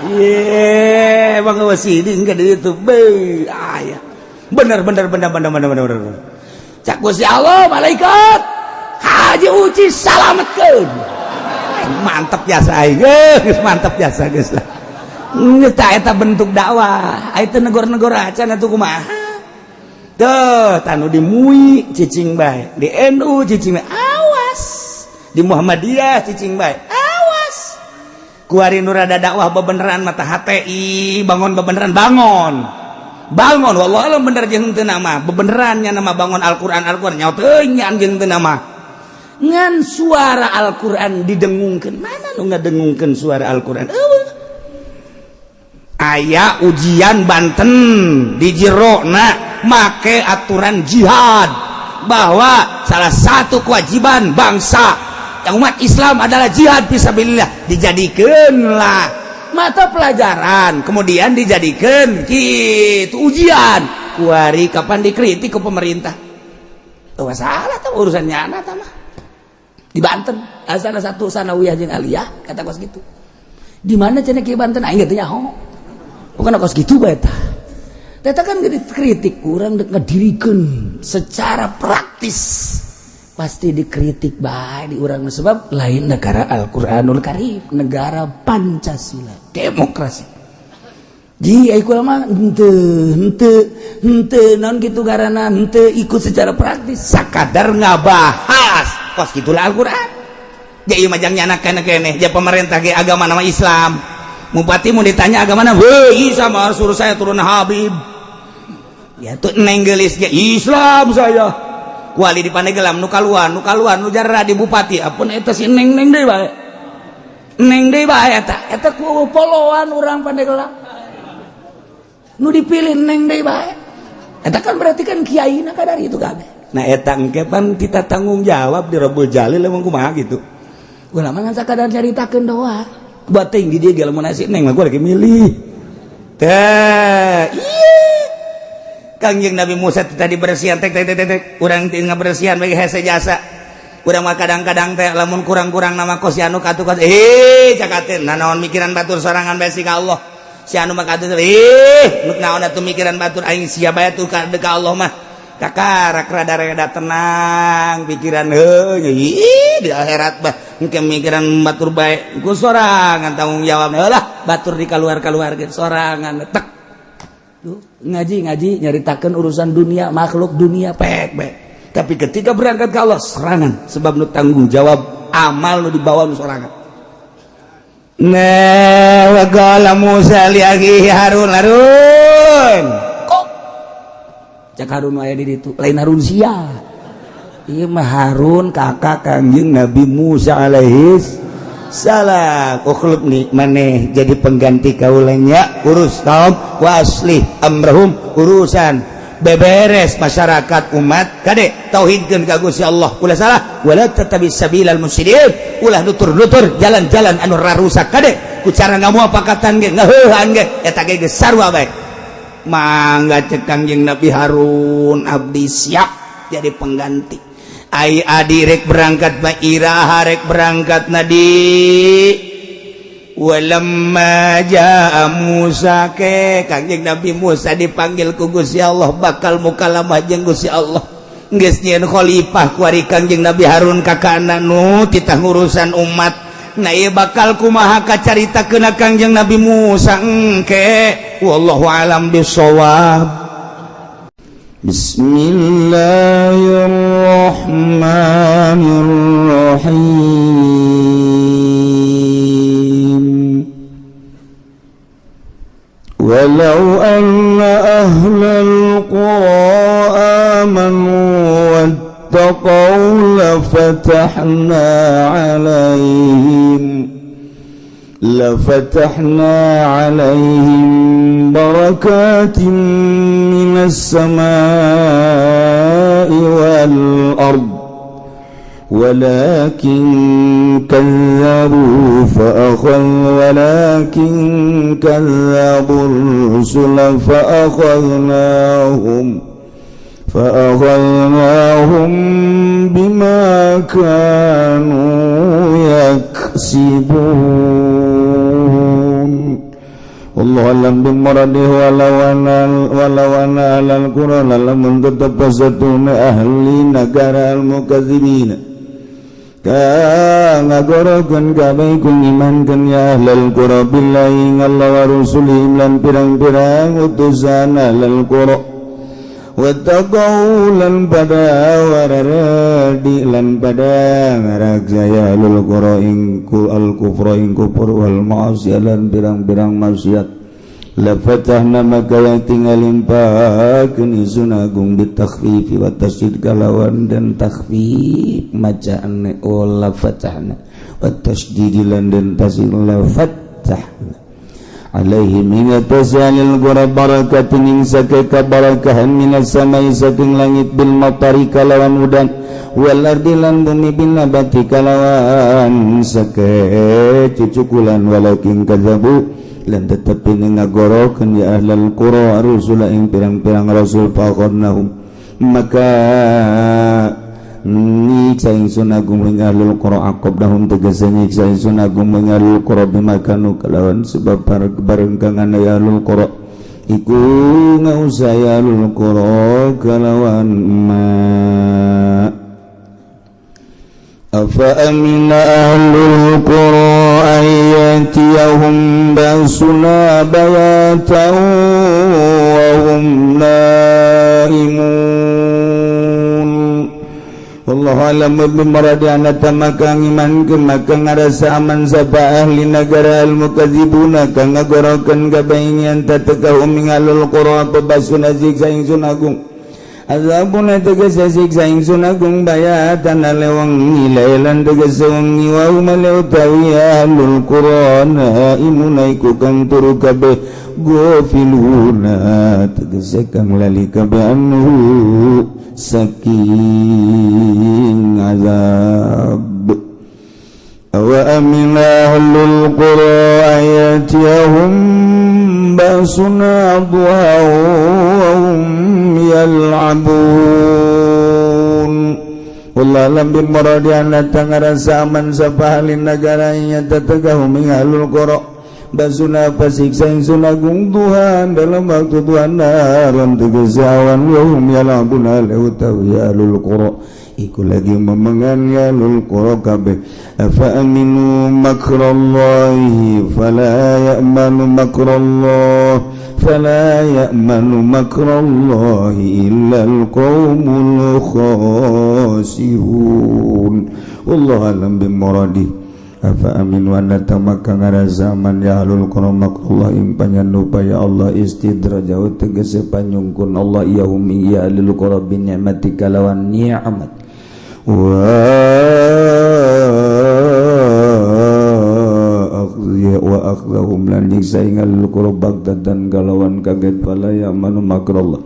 Iya, emang nggak CD enggak di itu. Be, aya. Bener, bener, bener, bener, bener, bener, bener. Cak Gusti Allah, malaikat. Haji Uci salametkeun. Mantep jasa aing. Geus mantep jasa geus lah. Geus tah eta bentuk dakwah. Aya teu negor-negor acan atuh kumaha? Tuh, tanu di MUI cicing bae, di NU cicing bae. Awas. Di Muhammadiyah cicing bae. Awas. Kuari nu rada dakwah bebeneran mata HTI bangun bebeneran, bangun. Bangun, wallahu alam bener jeung teu nama. Bebenerannya nama bangun Al-Qur'an, Al-Qur'an nyaho teu nyan jeung teu nama. Ngan suara Al-Qur'an didengungkeun. Mana nu ngadengungkeun suara Al-Qur'an? Eueuh. Aya ujian Banten di Jirona make aturan jihad bahwa salah satu kewajiban bangsa yang umat Islam adalah jihad fisabilillah, dijadikanlah mata pelajaran, kemudian dijadikan gitu ujian. Kuari kapan dikritik ke pemerintah? Tuh masalah tuh urusannya anak mah di Banten asal satu sanawiyah jeung aliyah kata kos gitu. Di mana cenah ki Banten, aing teh nyaho. Bukan kos gitu bae tah. Eta kan dikritik, kurang ngedirikeun secara praktis pasti dikritik bae di urang, sebab lain negara Al-Qur'anul Karim, negara Pancasila, demokrasi. Ji ai kula mah henteu henteu henteu naon kitu garana henteu ikut secara praktis, sakadar ngabahas kos gitulah Al-Qur'an. Ja ieu mah jang nyana keneh keneh ja pemerintah ge agama nama Islam. Bupati mau ditanya agama mana, weh sama suruh saya turun Habib. Ya tuh neng gelis ge Islam saya. Wali di Pandeglang nu kaluan, nu kaluan, nu jarra di bupati, apun eta si neng neng deui bae. Neng deui bae eta. Eta ku poloan urang Pandeglang. Nu dipilih neng deui bae. Eta kan berarti kan kiai na kadar itu kabeh. Nah, eta engke pan kita tanggung jawab di Rabbul Jalil emang kumaha gitu. Ulama ngan sakadar caritakeun doa. Buat tinggi dia ge lamun nasi neng mah gua lagi milih. Teh, iya. Kangjeng Nabi Musa tadi bersihan tek tek tek tek, urang teu ngabersihan bagi hese jasa. Urang mah kadang-kadang teh lamun kurang-kurang nama kos si anu katu kos eh cakateun nah naon mikiran batur sorangan bae ka Allah. Si anu mah katu eh nu naon atuh mikiran batur, aing sia bae tuh ka ka Allah mah. Kakarak rada-rada tenang pikiran heuh ih di akhirat bah engke mikiran batur bae ku sorangan tanggung jawab lah batur di kaluar-kaluarkeun sorangan tek. Duh, ngaji ngaji nyaritakeun urusan dunia, makhluk dunia pek pek, tapi ketika berangkat ke Allah serangan, sebab nu tanggung jawab amal nu dibawa nu sorangan. Nah, wa qala Musa li akhihi Harun, Harun kok cak Harun aya di ditu, lain Harun sia ieu mah, Harun kakak Kangjeng Nabi Musa alaihi salam. Ukhlubni, maneh jadi pengganti kaulanya, urus kaum, wa aslih amrahum, urusan beberes masyarakat umat, kade tauhidkeun ka Gusti Allah, ulah salah, wala tattabi sabilal mufsidin, ulah nutur-nutur jalan-jalan anu rarusak, kade ku cara ngamuapakatan ge ngaheuhan ge eta ge geus sarua bae. Mangga, cek Kangjeng Nabi Harun, abdi siap jadi pengganti. Ai adi rek berangkat ma, iraha rek berangkat nadi? Walamma jaa Musa, ke Kangjeng Nabi Musa dipanggil ku Gusti Allah, bakal mukalamah jeung Gusti Allah, geus nyieun khalifah kuari Kangjeng Nabi Harun kakana nu titah ngurusan umat. Nah, ieu bakal kumaha kacaritakeun Kangjeng Nabi Musa engke, wallahu alam bisawab. بسم الله الرحمن الرحيم. ولو أن أهل القرى آمنوا واتقوا لفتحنا لفتحنا عليهم بركات من السماء والأرض ولكن كذبوا فأخذ ولكن كذبوا الرسل فأخذناهم بما كانوا يكسبون. والله أعلم بمراده. ولو أن أهل القرى lamun tetep satune ahli negara المكذبين kang ngagorokeun kabeh ku ngimankeun ya ahlul qura بالله Allah ورسله lan pirang-pirang utusan ahlul qura واتقوا lan pada wararadi lan pada ngaraksa ya ahlul qura ing الكفر ing kufur والمعاصي lan pirang-pirang maksiat لفتحنا maka yang tinggal limpahkeun ingsun agung بالتخفيف والتشديد kalawan dan takhfif macaan oh لفتحنا والتشديد lan dan tasydid لفتحنا عليهم ing atase ahlul qura بركات ing sakebarakahan من السماء saking langit بالمطر kalawan udan والأرض lan bumi بالنبات kalawan sake cucukulan ولكن كذبوا lan tetapi ngagorokeun ya ahlul qura الرسل ing pirang-pirang rasul فأخذناهم maka nyiksa ingsun agung ing ahlul qura عاقبناهم tegese nyiksa ingsun agung ing ahlul qura بما كانوا kalawan sebab bareng kang ana ya ahlul qura iku ngausaya ahlul qura kalawan ma. أفأمن أهل القرى أن يأتيهم بأسنا بياتا وهم نائمون؟ والله أعلم بمراده. Anata maka ngimankeun maka ngarasa aman sapa ahli negara المكذبون kang ngagorokeun kabeh أن تأتيهم ing ahlul qura apa بأسنا siksa ingsun agung عذابنا tegese siksa ingsun agung بياتا wengi ليلا tegese wengi وهم utawi ahlul qura نائمون iku kang turu kabeh غافلون tegese kang lali kabeh عنه saking azab. أوأمن أهل القرى أن يأتيهم بأسنا ضحى وهم يلعبون؟ والله أعلم بمراده. Anata ngarasa aman sapa ahli negara nya تأتيهم ing ahlul qura بأسنا pasiksa ingsun agung ضحى dalam waktu duha نهارا tegese awan وهم يلعبون utawi ahlul qura iku lagi memengan ya ahlul qura kabeh. أفأمنوا مكر الله فلا يأمن مكر الله فلا يأمن مكر الله إلا القوم الخاسرون. والله أعلم بمراده. أفأمنوا anata maka ngarasa aman ya ahlul qura مكر الله ing panyanupaya Allah استدراجه tegese panyungkun Allah إياهم ya ahlul qura بالنعمة kalawan ni'mat وأخذهم lan nyiksa ing ahlul qura بغتة kalawan kaget فلا يأمن مكر الله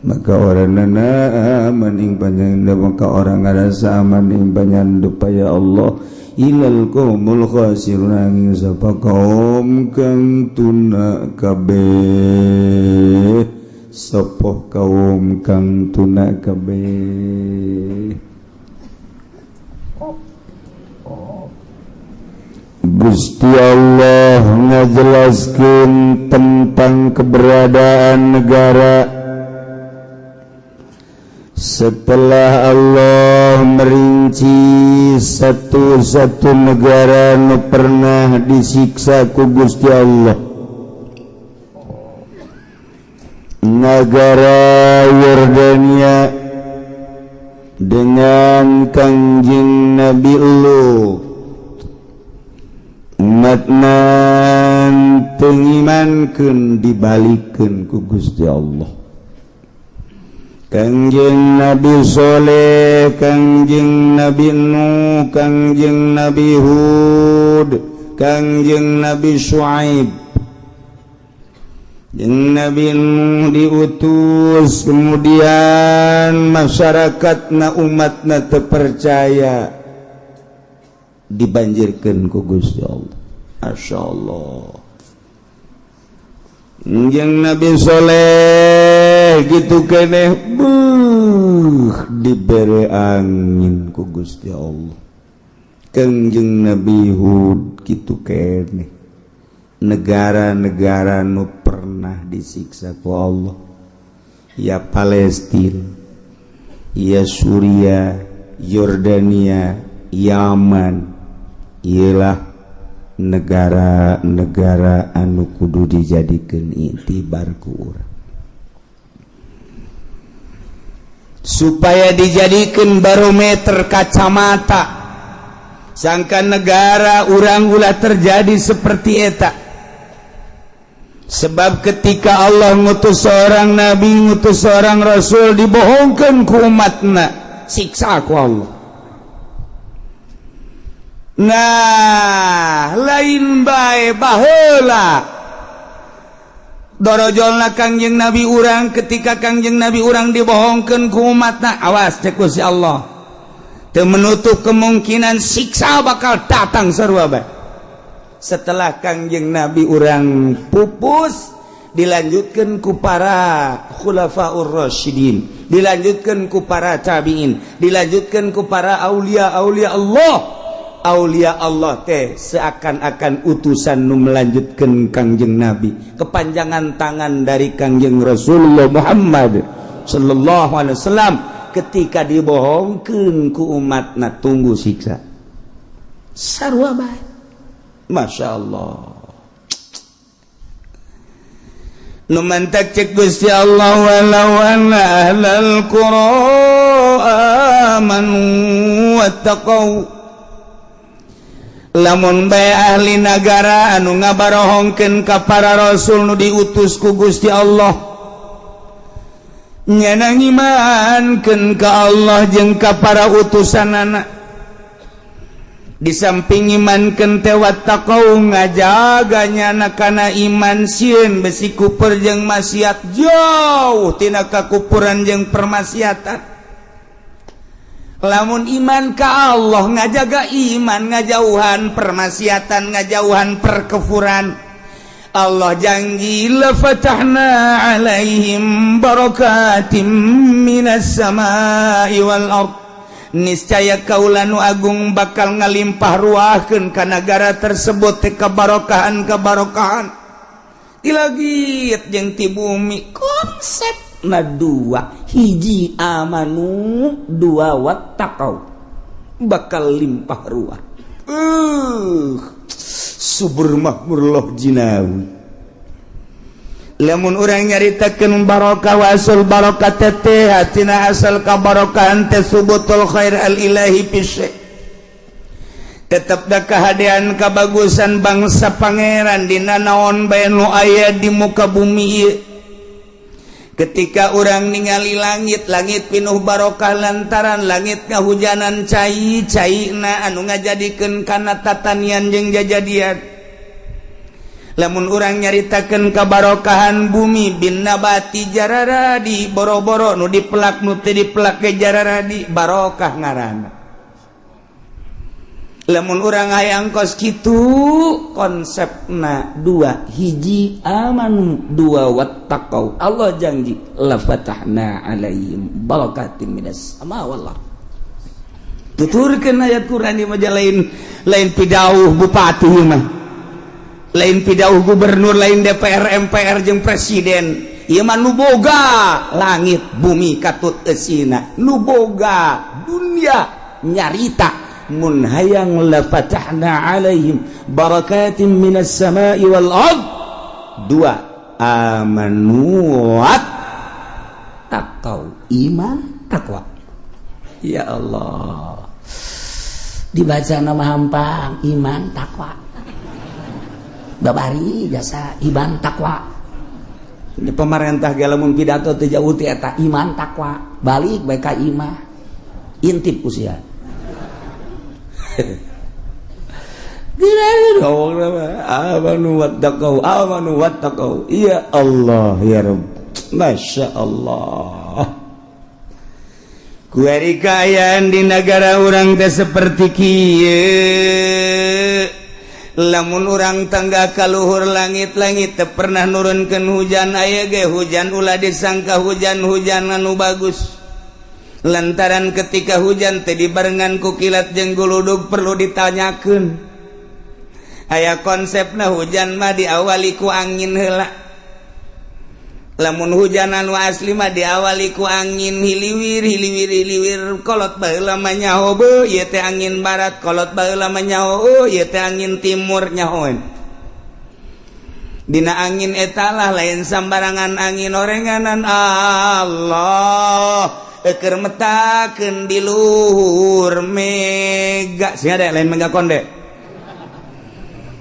maka orang nana aman ing panjang maka orang ngarasa aman ing panyandupaya Allah إلا القوم الخاسرون angin sapa kaum kang tuna kabeh sapa kaum kang tuna kabeh. Gusti Allah ngajelaskeun tentang keberadaan negara setelah Allah merinci satu-satu negara nu pernah disiksa ku Gusti Allah, negara Yordania dengan Kangjeng Nabi Lut umatna teu ngimankeun dibalikeun ku Gusti Allah. Kangjeng Nabi Soleh, Kangjeng Nabi Nuh, Kangjeng Nabi Hud. Kangjeng Nabi Syuaib jeung Nabi Nuh diutus, kemudian masyarakat na umatna terpercaya, dibanjirkan ku Gusti Allah. Masya Allah. Jeung Nabi Soleh gitu keneh, buh, dibere angin ku Gusti Allah. Kangjeng Nabi Hud gitu keneh. Negara-negara nu pernah disiksa ku Allah, ya Palestina, ya Suriah, Yordania, Yaman, ialah negara-negara anu kudu dijadikan iktibar ku urang supaya dijadikan barometer, kacamata, sangka negara urang ulah terjadi seperti eta. Sebab ketika Allah ngutus seorang nabi, ngutus seorang rasul, dibohongkan ku umatna, siksa ku Allah. Nah, lain bae baheula dorojolna Kangjeng Nabi urang. Ketika Kangjeng Nabi urang dibohongkan ku umatna, awas, cek si Allah, teu menutup kemungkinan siksa bakal datang sarua bae. Setelah Kangjeng Nabi urang pupus, dilanjutkan ku para khulafaur rasyidin, dilanjutkan ku para tabiin, dilanjutkan ku para aulia aulia Allah. Aulia Allah teh seakan-akan utusan nu melanjutkan Kangjeng Nabi, kepanjangan tangan dari Kangjeng Rasulullah Muhammad sallallahu alaihi wasallam. Ketika dibohongkeun ku umatna, tunggu siksa sarua bae. Masya Allah. Nu mantak cek Gusti Allah, walau anna ahlal qura amanu wattaqau, lamun bae ahli nagara anu ngabarohongkeun ka para rasul nu diutus ku Gusti Allah, nyana ngimankeun ka Allah jeung ka para utusanana, di samping imankeun teh wattaqau, ngajaga nyana kana iman, sieun besi kupur jeung maksiat, jauh tina kakupuran jeung permaksiatan. Lamun iman ka Allah, ngajaga iman, ngajauhan permaksiatan, ngajauhan perkufuran, Allah janji, la fatahna alaihim barakatim minas samai wal ard, niscaya kaula nu agung bakal ngalimpah ruahkeun ka nagara tersebut teh kebarokahan kebarokahan ti langit jeung ti bumi. Konsep na dua: hiji amanu, dua wattaqau, bakal limpah ruah, subur makmur loh jinawi. Lamun urang nyaritakeun barokah, wasul barokah teh hatina asal kabarokahan teh subutul khair al ilahi fi tetep da kahadean kabagusan bangsa pangeran dina naon bae nu aya di muka bumi ieu. Ketika orang ningali langit, langit pinuh barokah lantaran langit ngahujanan cai caina anu ngajadikeun kana tatanian jeung jajadian. Lamun urang nyaritakeun kabarokahan bumi bin nabati, jararadi boro-boro nu dipelak, nu teu dipelak ge jararadi, barokah ngaranna. Lamun urang hayang kos kitu, konsepna dua: hiji amanu, dua wattaqau. Allah janji, la fatahna alaihim barakatim minas sama wal ard. Tuturkeun ayat Quran di majalah, lain lain pidauh bupati mah, lain pidauh gubernur, lain DPR, MPR jeung presiden. Ieu mah nu boga langit bumi katut eusina, nu boga dunia nyarita, mun hayang la fatahna alaihim barakatim minas samai wal ard, dua: amanu wat taqau, iman, takwa. Ya Allah, Dibaca nama hampang, iman takwa, babari jasa iman takwa. Ini pemerintah ge lamun pidato teu jauh ti eta. Iman takwa, balik bae ka imah, intip usia. Ngomong amanu wattaqau, amanu wattaqau. Ya Allah, ya Rabb, Masya Allah. Kuari kaayaan di negara urang teh seperti kieu. Lamun urang tangga kaluhur langit-langit teu pernah nurunkeun hujan. Aya ge hujan, ulah disangka hujan-hujan anu bagus, lantaran ketika hujan teh dibarengan ku kilat jeung guludug. Perlu ditanyakeun, aya konsepna hujan mah diawali ku angin heula. Lamun hujan anu asli mah diawali ku angin hiliwir, hiliwir, hiliwir. Kolot baheula mah nyaho, beuh, ieu teh angin barat. Kolot baheula mah nyaho, oh, ieu teh angin timur. Nyahoeun dina angin etalah, lain sambarangan angin orenganan Allah. Eker metakeun di luhur mega sih ada, lain mega konde.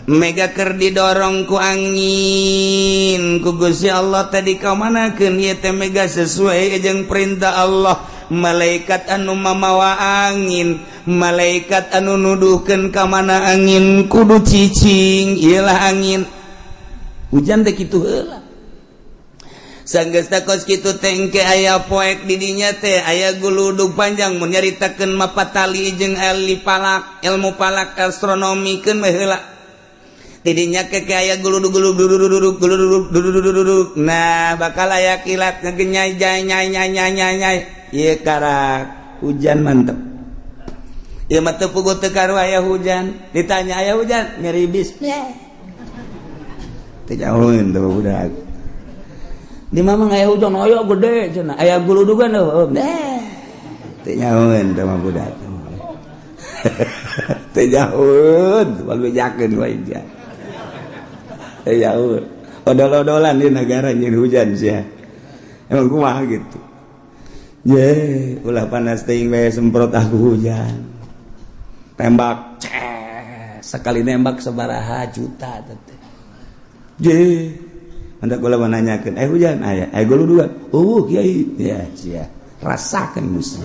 Mega ker didorong ku angin ku Gusti Allah tadi kamanakeun ieu teh mega sesuai jeung perintah Allah. Malaikat anu mamawa angin, malaikat anu nuduhkeun ka mana angin kudu cicing, iyalah angin hujan teh kitu heula. Sanggeus kos kitu tengke aya poek di dinya teh aya guludug panjang. Mun nyaritakeun mapatali jeung ahli falak, ilmu falak, astronomi, keun we heula. Tidinya ke aya guludug, guludug, guludug, guludug, guludug. Nah, bakal aya kilat ngegenyai jai nyai nyai nyai nyai nyai. Ieu karak hujan mantep. Ieu mah teu puguh, teu karu aya hujan. Ditanya aya hujan, ngeribis. Teu jauheun teu budak. Di mamang aya hujan, aya gede cenah. Aya guludugan heuh. Teu nyahoeun teu mah budak. Teu nyahoeun, moal bejakeun wae dia. Teu nyahoeun. Odol-odolan di negara nyeun hujan sia. Emang kumaha gitu. Ye, ulah panas teuing we, semprot aku hujan. Tembak, ces, sekali nembak sabaraha juta teh. Je, hendak kula menanyakeun, eh, hujan aya, eh, guludugan. Oh, kiai. Ya, sia. Rasakan musuh.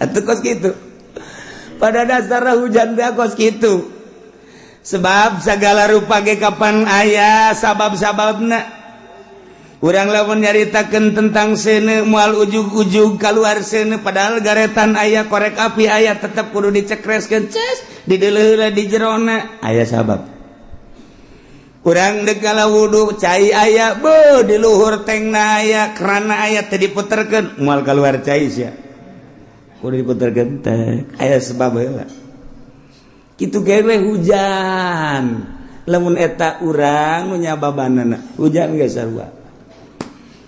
Atuh kos gitu. Pada dasarnya hujan teh kos gitu. Sebab segala rupa ge kapan aya sabab-sababna. Urang lamun nyaritakeun tentang seuneu, moal ujug-ujug keluar seuneu, padahal garetan aya, korek api aya, tetep kudu dicekreskeun, ces, dideuleuh di jerona aya sabab. Urang dek ngala wudu, cai aya, beuh, di luhur tengna aya, kerana aya, teu diputerkeun moal keluar cai sia. Kudu diputerkeun teh aya sebab heula. Kitu ge we hujan. Lamun eta urang nu nyababanana hujan geus sarua.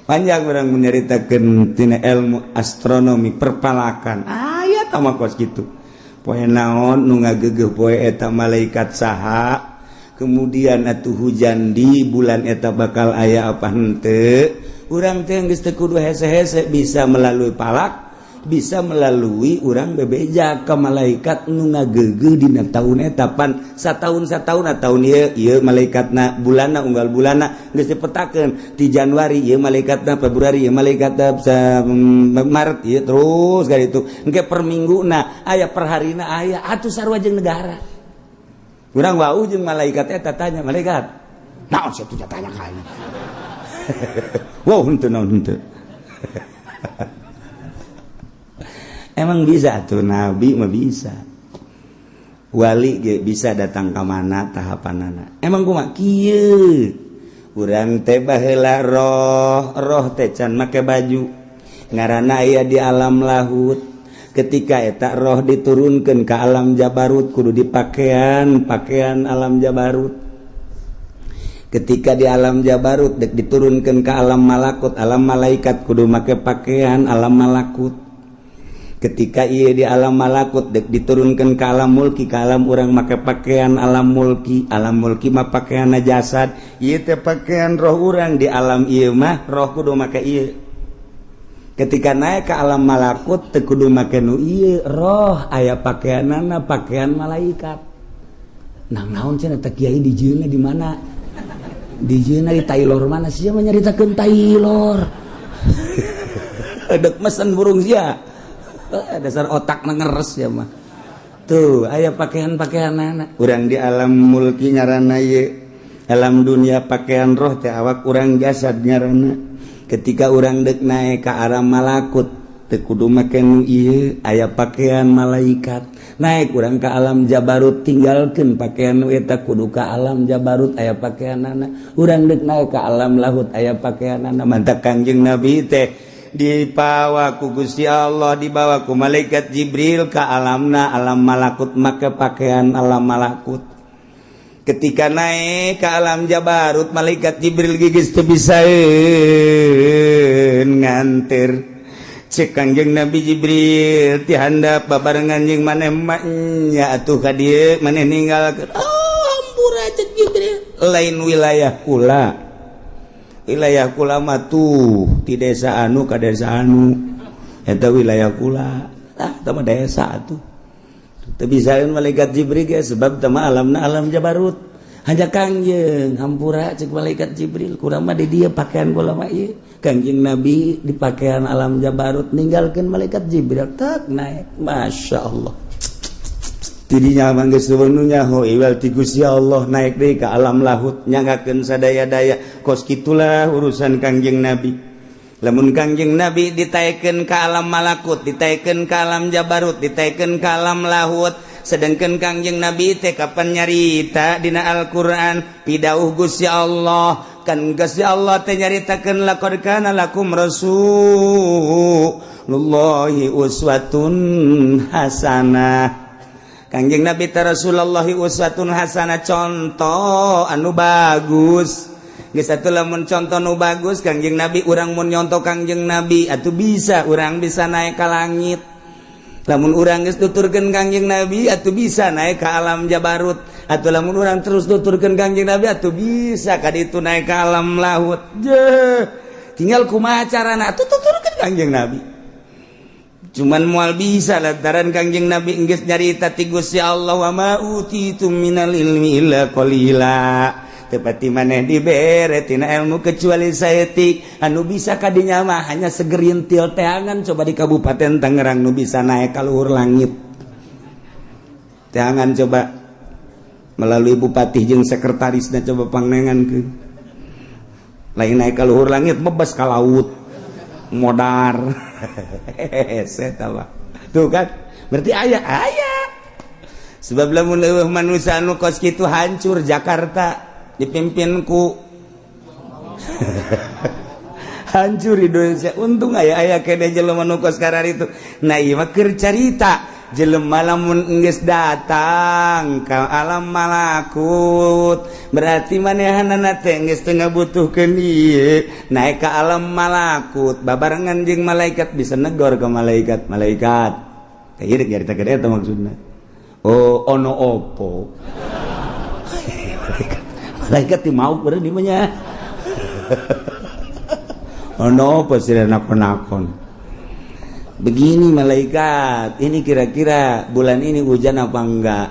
Panjang urang menyaritakeun tina ilmu astronomi, perpalakan aya tah kos kitu. Poe naon nu ngagegeuh poe eta, malaikat saha, kemudian atuh hujan di bulan eta bakal aya apa henteu. Urang teh geus teu kudu hese-hese, bisa melalui palak, bisa melalui urang bebeja ke malaikat nu ngagegeuh dina tahun eta. Pan sataun sataun, tahun ieu ieu malaikatna, bulanna, unggal bulanna geus dipetakeun. Di Januari ieu malaikatna, Februari ieu malaikatna, Maret ieu, terus ka ditu engke per mingguna aya, per harina aya. Atuh sarua jeung negara urang wau jeung malaikat eta, tanya malaikat naon sia tuh, tanya ka aing. Wow, henteu naon, henteu. Emang bisa tuh, nabi mah bisa, wali ge bisa datang ke mana tahapanana. Emang kumaha kieu? Urang teh baheula roh, roh teh can make baju, ngaranna aya di alam lahut. Ketika eta roh diturunkan ke alam jabarut, kudu dipakaian pakaian alam jabarut. Ketika di alam jabarut dek diturunkan ke alam malakut, alam malaikat, kudu make pakaian alam malakut. Ketika ia di alam malakut dek diturunkan ke alam mulki, ke alam urang, make pakaian alam mulki. Alam mulki mah pakaian jasad, ieu teh pakaian roh urang. Di alam ieu mah roh kudu make ieu. Ketika naik ke alam malakut teu kudu make nu ieu, roh aya pakaianana pakaian malaikat. Nah, naon cenah teh kiai, dijieunna di mana, dijieunna di Taylor mana sia mah nyaritakeun Taylor, dek mesen burung sia. Dasar otak ngeres ya mah. Tuh, aya pakaian-pakaian anak. Urang di alam mulki ngaranna ye, alam dunia pakaian roh teh awak urang, jasad ngaranna. Ketika urang dek naik ke arah malakut, teu kudu make nu ieu, aya pakaian malaikat. Naik urang ke alam jabarut, tinggalkeun pakaian nu eta, kudu ka alam jabarut, aya pakaianana. Urang dek naik ke alam lahut, aya pakaianana. Mantak Kangjeng Nabi teh dipawa ku Gusti Allah, dibawa ku malaikat Jibril ke alamna alam malakut, make pakaian alam malakut. Ketika naik ke alam jabarut, malaikat Jibril gigis teu bisa nganter. Cek Kangjeng Nabi, Jibril ti handap babarengan jeung maneh nya atuh ka dieu maneh ninggalkeun. Oh, hampura, cek Jibril, lain wilayah kula. Wilayah kula mah tuh ti desa anu ka desa anu, eta wilayah kula. Ah, tah mah desa atuh. Teu bisaeun malaikat Jibril ge, sebab tah mah alamna alam jabarut. Hanya Kangjeng, hampura, cek malaikat Jibril, kurang mah di dia pakaian kula mah ieu. Kangjeng Nabi di pakaian alam jabarut, ninggalkeun malaikat Jibril, tak naik. Masya Allah, tidinya mah geus nu nyaho iwal ti Gusti Allah, naik deui ka alam lahut, nyanggakeun sadaya-daya. Kos kitulah urusan Kangjeng Nabi. Lamun Kangjeng Nabi ditaikeun ka alam malakut, ditaikeun ka alam jabarut, ditaikeun ka alam lahut, sedangkan Kangjeng Nabi teh kapan nyarita dina Al-Qur'an, pidauh Gusti Allah kan, Gusti Allah teh nyaritakeun, laqad kana lakum rasulullahi uswatun hasanah. Kangjeng Nabi teh Rasulullah uswatun hasanah, contoh anu bagus. Geus atuh, lamun contoh nu bagus Kangjeng Nabi, urang mun nyontoh Kangjeng Nabi atuh bisa, urang bisa naik ka langit. Lamun urang geus tuturkeun Kangjeng Nabi atuh bisa naik ke alam jabarut. Atau lamun urang terus tuturkeun Kangjeng Nabi atuh bisa ka ditu naik ke alam lahut. Je, tinggal kumaha carana atuh tuturkeun Kangjeng Nabi. Cuman moal bisa lantaran Kangjeng Nabi geus nyarita ti Gusti Allah, wa ma utitum minal ilmi illa qalila, tepati maneh dibere tina ilmu kecuali saeutik. Anu bisa kadinya mah hanya segerintil teangan. Coba di Kabupaten Tangerang nu bisa naik ka luhur langit teangan, coba melalui bupati jeung sekretarisnya, coba pangneangan ke lain naik ka luhur langit, bebas ka laut modar. Saya tuh kan berarti aya aya sebab lamun leuweuh manusia anu kos kitu, hancur Jakarta dipimpin ku, hancur Indonesia. Untung aya aya kene jelema nu kos itu. Nah, ieu mah keur carita jelema lamun geus datang ka alam malakut, berarti manehanana teh geus teu ngabutuhkeun ieu. Naik ka alam malakut babarengan jeung malaikat, bisa negor ke malaikat. Malaikat teh ieu nyaritakeun eta maksudna. Oh, ono opo? Malaikat, malaikat ti mau berarti di mana? Ono apa sih nakon-nakon? Begini malaikat, ini kira-kira bulan ini hujan apa enggak?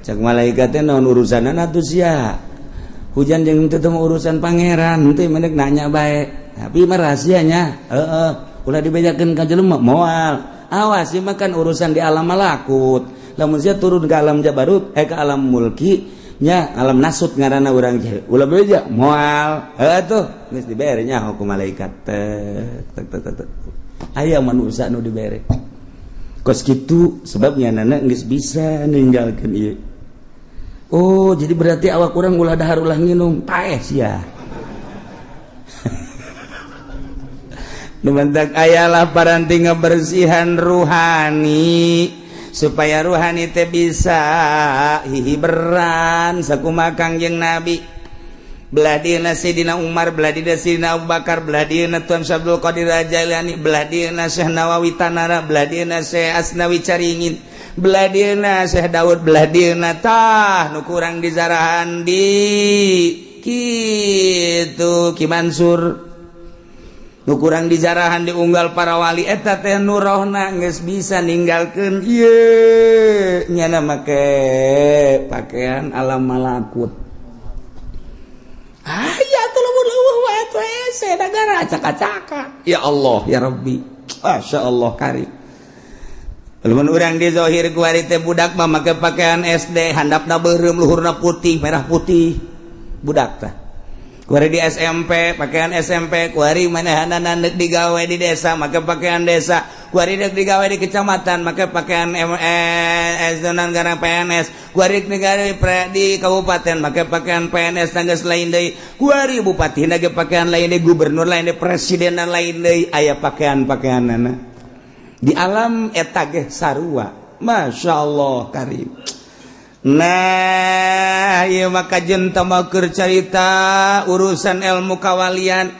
Cak malaikatnya, naon urusan atuh sia? Hujan jeung teu urusan pangeran, teu mendek nanya bae. Tapi mah rahasianya, heeh, ulah dibejakeun ka jelema moal. Awas, ieu mah kan urusan di alam malakut. Lamun sia turun ke alam jabarut, eh, ke alam mulki nya, alam nasut ngaranna, urang ulah beja moal. Heuh tuh, geus dibere nya hukum malaikat tek tek tek tek. Aya manusia nu dibere kos kitu, sebabnya nana geus bisa ninggalkeun ieu. Oh, jadi berarti awak urang ulah dahar, ulah nginum, paeh sia. Nu mantak ayalah paranti ngebersihan ruhani supaya ruhani teh bisa hihiberan sakumaha Kangjeng Nabi. Belah dieuna Sayyidina Umar, belah dieuna Sayyidina Abu Bakar, belah dieuna Tuan Syekh Abdul Qadir Jailani, belah dieuna Syekh Nawawi Tanara, belah dieuna Syekh Asnawi Caringin, belah dieuna Syekh Daud, belah dieuna tah nu kurang dizarahan di kitu Ki Mansur, nu kurang dijarahan diunggal para wali eta teh, nu rohna geus bisa ninggalkeun ieu, nyana make pakaian alam malakut. Aya tuh, lamun leuweuh wae tuh hese negara acak-acakan. Ya Allah ya Rabbi. Masya Allah karim. Lamun urang di zahir kuari teh budak mah make pakaian SD, handapna beureum, luhurna putih, merah putih, budak tah. Kuari di SMP pakaian SMP, kuari manehanana deuk digawe di desa make pakaian desa, kuari deuk digawe di kecamatan make pakaian MS dan gara PNS, kuari digawe di kabupaten make pakaian PNS tanggas lain deui, kuari bupati ge pakaian lain deui, gubernur lain deui, presiden dan lain deui, aya pakaian-pakaianana di alam eta ge sarua. Masya Allah karim. Nah, ieu maka jenta keur carita urusan ilmu kawalian.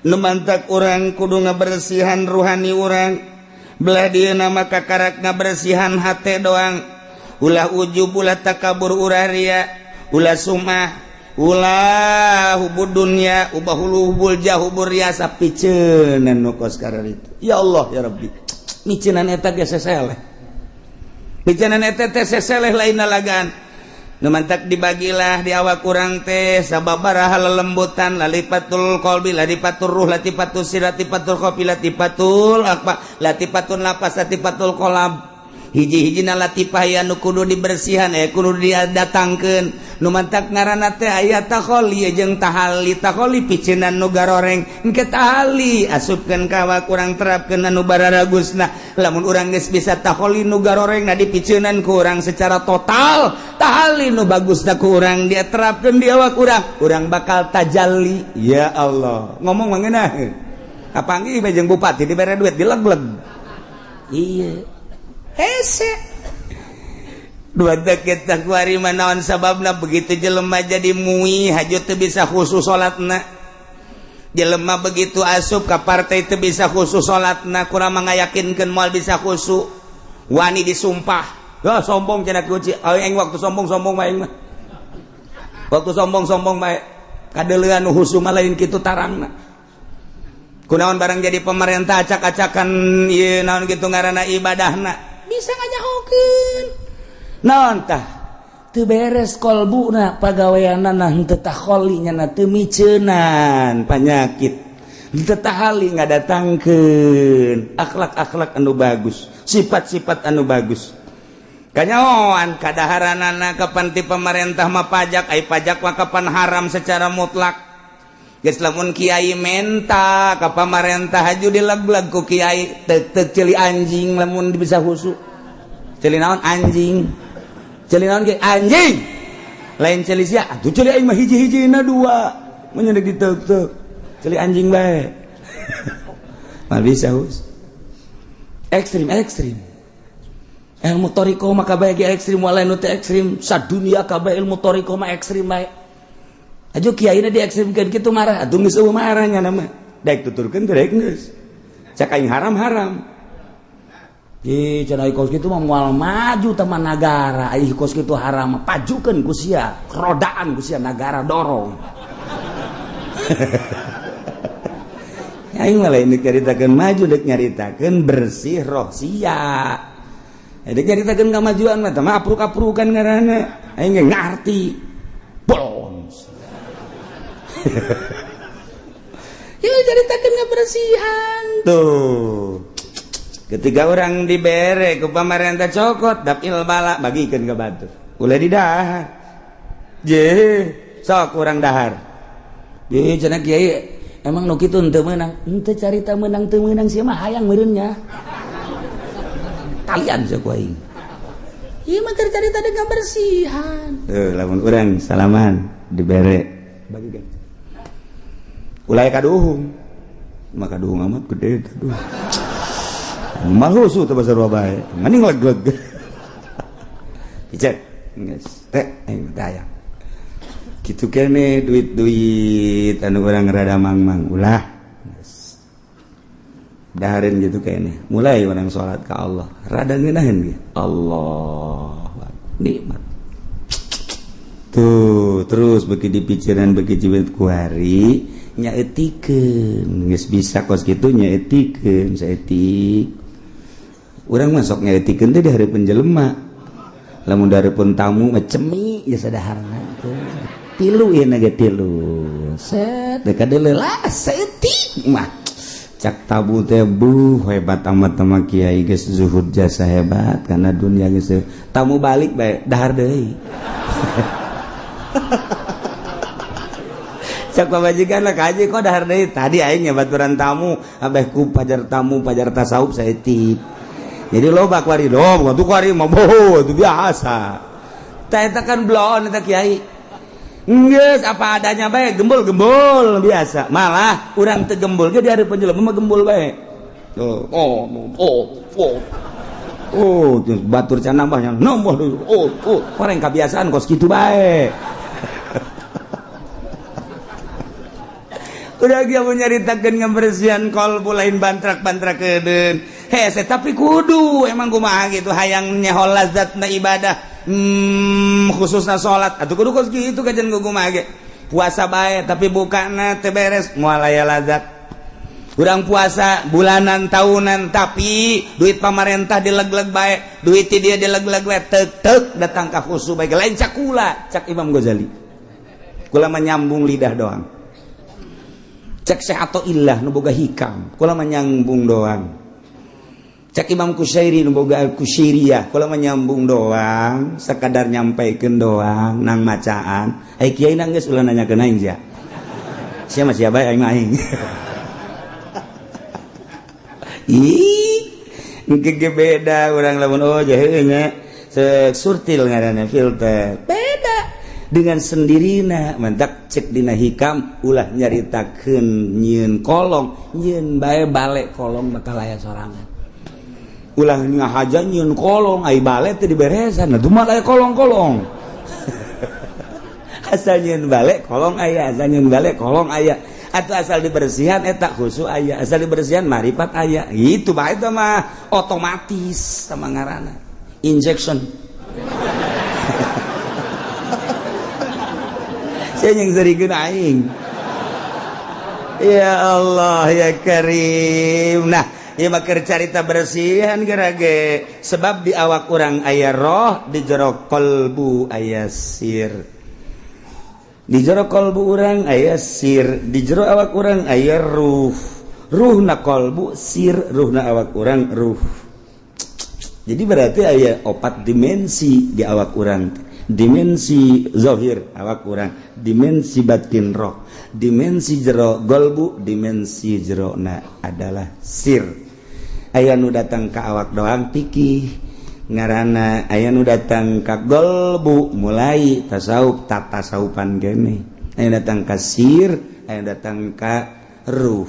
Nu mantak urang kudu ngabersihan ruhani urang. Belah dieu mah kakarak ngabersihan hate doang. Ulah ujub, ulah takabur, ulah ria, ulah sumah, ulah hubud dunya, ubah hulu hubul jah hubur riasa, piceunan nu kos itu. Ya Allah ya Rabbi. Miceunan eta ge seseleh. Bicanan eta teh seseleh lain lagan. Nu mantak dibagilah di awak urang teh sababaraha lelembutan, latifatul qalbi, latifatul ruh, latifatul sir, latifatul khafi, latifatul apa, latifatun lapas, latifatul qalab. Hiji-hijina latifah ya nu kudu dibersihan, kudu didatangkeun. Nu mantak ngaranna teh aya takholi jeung tahali. Takholi piceunan nu garoreng, engke tahali asupkeun ka awak urang, terapkeun anu bararagusna. Lamun urang geus bisa takholi nu garoreng na dipiceunan ku urang secara total, tahali nu bagusna ku urang dia terapkeun di awak urang, urang bakal tajalli. Ya Allah, ngomong mah ngeunah kapanggih bae jeung bupati dibere duit dileg-leg. Iya, hese dua kita kuari manaon sababna begitu jelema jadi mui haju teu bisa khusus salatna. Jelema begitu asup ka partai teu bisa khusus salatna, kurang mengayakinkeun moal bisa khusyuk, wani disumpah. Ya sombong cenah kunci aing waktu sombong-sombong mah, aing mah waktu sombong-sombong mah kadeleuan nu khusyuk mah lain kitu tarangna. Kunaon barang jadi pemerintah acak-acakan ieu naon kitu ngaranna ibadahna bisa nganyahokeun naon tah teu beres kolbuna, pagaweanana henteu takholi nya, teu miceunan penyakit, henteu tahali ngadatangkeun akhlak-akhlak anu bagus, sifat-sifat anu bagus. Kanyahoan kadaharanana kapan ti pemerintah mah pajak, ai pajak mah kapan haram secara mutlak. Geus lamun kiai menta ka pamarentah haju dileg-leg ku kiai, tek tek ceuli anjing. Lamun bisa khusyuk ceuli naon? Anjing. Ceuli naon ge? Anjing lain ceuli sia atuh, ceuli aing mah hiji-hijina dua mun nyedek ditek-tek ceuli anjing bae mah bisa hus. Ekstrim ekstrim ilmu toriko mah kabeh ge ekstrim, walain nu teu ekstrim sadunia kabeh ilmu toriko mah ekstrim bae. Aja kiai di ekstrimkeun kitu marah atuh, geus eueuh marahnya nama daek tuturkeun teh daek geus cak aing haram haram. Ih, cenah kos kitu mah moal maju teman nagara. Ai kos kitu haram, pajukeun ku sia, rodaan ku sia nagara dorong. Aing mah lain dek nyaritakeun maju, dek nyaritakeun bersih roh sia. Dek nyaritakeun kamajuan mah teh mah apruk-aprukan ngaranna. Aing ge ngarti. Bolons. Ya caritakeun kebersihan. Tuh. Ketika orang dibere ke pemerintah cokot dapil bala bagikan ke batur. Ulah di dahar. Je, sok kurang dahar. Ye cenah kiai emang nu kitu henteu meunang. Henteu carita meunang teu meunang, sia mah hayang meureun nya. Kalian sok aing. Ieu mah keur carita dengan kebersihan. Tuh, lamun urang salaman dibere bagikan. Ulah kaduhung. Maka kaduhung amat gede aduh. Mal husu teh bahasa bae. Mending leg-leg. Dicek. Geus teh aing teh aya. Kitu kene duit-duit anu urang rada mang-mang ulah. Geus. Dahareun gitu kene. Mulai urang salat ka Allah. Rada ngeunaheun ge. Allah nikmat. Tuh, terus beki dipikiran beki jibet kuari nyaetikeun geus bisa kos kitu nyaetikeun saeutik. Urang masuk nyaetikeun teh di hareupeun jelema. Lamun dari pun tamu mah cemi geus sadaharna teh. Tilu ieu ge tilu. Set deuk kadeuleu lah saeutik mah. Cak tabu teh, "Buh, hebat amat sama kiai, geus zuhud jasa hebat karena dunia geus." Tamu balik bae, dahar deui. Cak pamajikan lah, "Kaji, kok dahar deui?" "Tadi aing nyabaturan tamu, abeh ku pajar tamu, pajar tasawuf saeutik." Jadi loba kuari dong, tuh kuari mah boh, itu biasa. Tah, eta kan bloon eta kiai. Geus apa adanya bae, gembul-gembul biasa. Malah urang teu gembul ge di hareupeun jelema mah gembul bae. Oh, oh, oh, oh. Oh, terus batur can nambah yang nambah deui. Oh, oh, orang kebiasaan kos kitu bae. Udah dia mau nyaritakeun ngebersihan kolbu, lain bantrak-bantrak kedeun. Hese, tapi kudu emang kumaha gitu hayang nyaho lazatna ibadah. Khususnya salat atau kudu kos gitu kajian kumaha ge. Puasa bae tapi bukana teu beres, moal aya lazat. Urang puasa bulanan tahunan tapi duit pamarentah dileg-leg bae, duit dia dileg-leg bae, tek tek datang ka khusu bae, lain cak kula, cak Imam Ghazali. Kula menyambung lidah doang. Cek Syekh Athaillah nu boga hikam, kula menyambung doang. Cek Imam Kusyairi nu boga Al-Kusyairiyah, kula menyambung doang, sekadar nyampaikeun doang nang macaan. Ai kiai nang geus ulah nanyakeun aing sia. Sia mah sia bae, aing mah aing. Ih, engke ge beda urang lamun oh jahe nya. Surtil ngaranna filter. Beda dengan sendirina, mentak cek dina hikam ulah nyaritakeun nyieun kolong, nyieun bae balik kolong bakal aya sorangan. Ulah ngahaja nyieun kolong, ai bale teh diberesan, nah mah aya kolong-kolong. Asal nyieun bale kolong aya, asal nyieun bale kolong aya, atau asal dibersihan eta khusu aya, asal dibersihan marifat aya. Itu bae, itu mah otomatis sama ngaranna injection. Saya yang serikeun aing. Ya Allah ya Karim. Nah, ieu mah keur carita bersihan gerage, sebab di awak urang aya roh, di jero kolbu aya sir. Di jero kolbu urang aya sir, di jero awak urang aya ruh. Ruhna kolbu sir, ruhna awak urang ruh. Jadi berarti aya opat dimensi di awak urang. Dimensi zahir awak urang, dimensi batin roh, dimensi jero golbu, dimensi jero na adalah sir. Aya nu datang ka awak doang pikih ngaranna, aya nu datang ka golbu mulai tasawuf tatasawufan gene, aya datang ka sir, aya datang ka ruh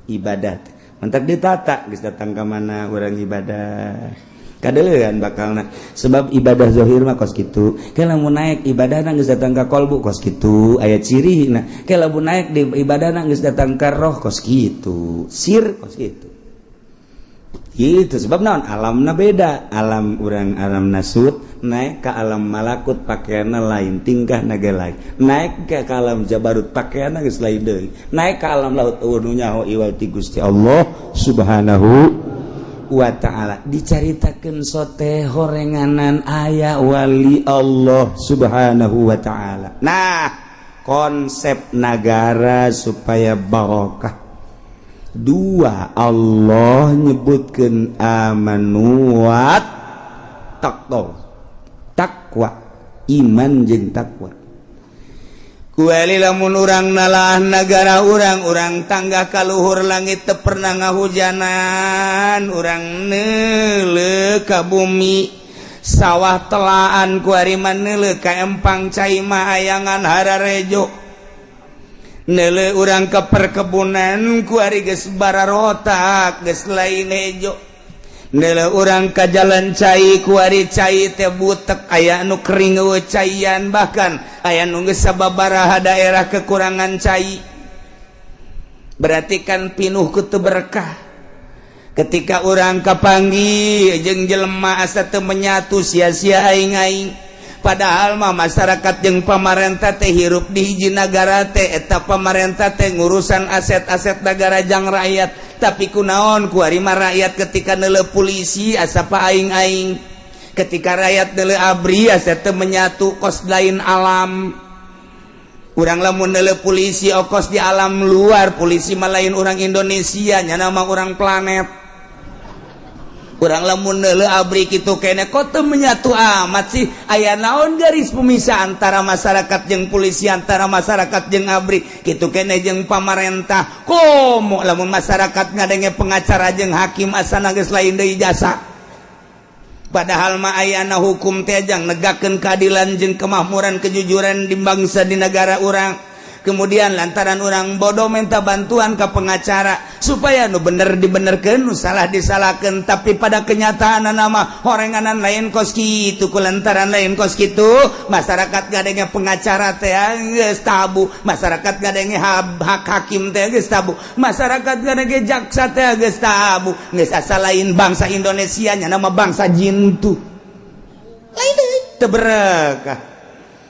ibadat. Mentak ditata geus datang ka mana urang ibadah kadelean bakalna, sebab ibadah zahir mah kos kitu. Ke lamun naik ibadah geus datang ka kolbu kos kitu, aya ciri. Nah, ke lamun naik di ibadah geus datang ka roh kos kitu, sir kos kitu. Gitu sebab naon, alamna beda, alam urang alam nasut, naik ke alam malakut pakaianna lain, tingkah naga lain, naik ke alam jabarut pakaianna geus lain deui, naik ke alam laut eueuh nu nyaho iwal ti Gusti Allah Subhanahu wa ta'ala. Dicaritakeun sote horenganan aya wali Allah Subhanahu wa ta'ala. Nah, konsep nagara supaya barokah dua, Allah nyebutkeun amanu wat taqwa, takwa, iman jeung takwa. Kuali lamun urang nalaah nagara urang, urang tangga kaluhur langit teu pernah ngahujanan, urang neuleuh ka bumi sawah telaan, kuari mah neuleuh ka empang cai mah ayangan hararejo, neuleuh urang ke perkebunan kuari geus bararotak, geus lain hejo, neuleuh urang ka jalan cai kuari cai teh butek, aya nu kering eueuh caian, bahkan aya nu geus sababaraha daerah kekurangan cai. Berarti kan pinuh ku teu berkah. Ketika urang kapanggih jeung jelema asa teu menyatu, sia-sia aing-aing. Padahal mah masyarakat jeung pamarentah teh hirup di hiji nagara teh, eta pamarentah teh ngurusan aset-aset negara jang rakyat. Tapi kunaon kuari mah rakyat ketika neuleuh polisi asa pa aing-aing, ketika rakyat neuleuh ABRI asa teu menyatu, kos lain alam. Urang lamun neuleuh polisi okos di alam luar, polisi mah lain orang Indonesia nya, nama orang planet. Urang lamun neuleuh ABRI kitu kene, kok teu menyatu amat sih? Aya naon garis pemisah antara masyarakat jeung polisi, antara masyarakat jeung ABRI, kitu kene jeung pamarentah? Komo lamun masyarakat ngadenge pengacara jeung hakim, asana geus lain deui jasa. Padahal mah ayana hukum teh jang negakeun keadilan jeung kemakmuran, kejujuran di bangsa, di negara urang. Kemudian lantaran orang bodoh, minta bantuan ke pengacara supaya nu bener dibenerkeun, nu salah disalahkan. Tapi pada kenyataan nama horenganan lain kos kitu. Ku lantaran lain kos kitu, masyarakat ngadenge pengacara teh geus tabu, masyarakat ngadenge hak hakim teh geus tabu, masyarakat ngadenge jaksa teh geus tabu. Geus asa lain bangsa Indonesia nya, nama bangsa jintu lain deui, teu berekah.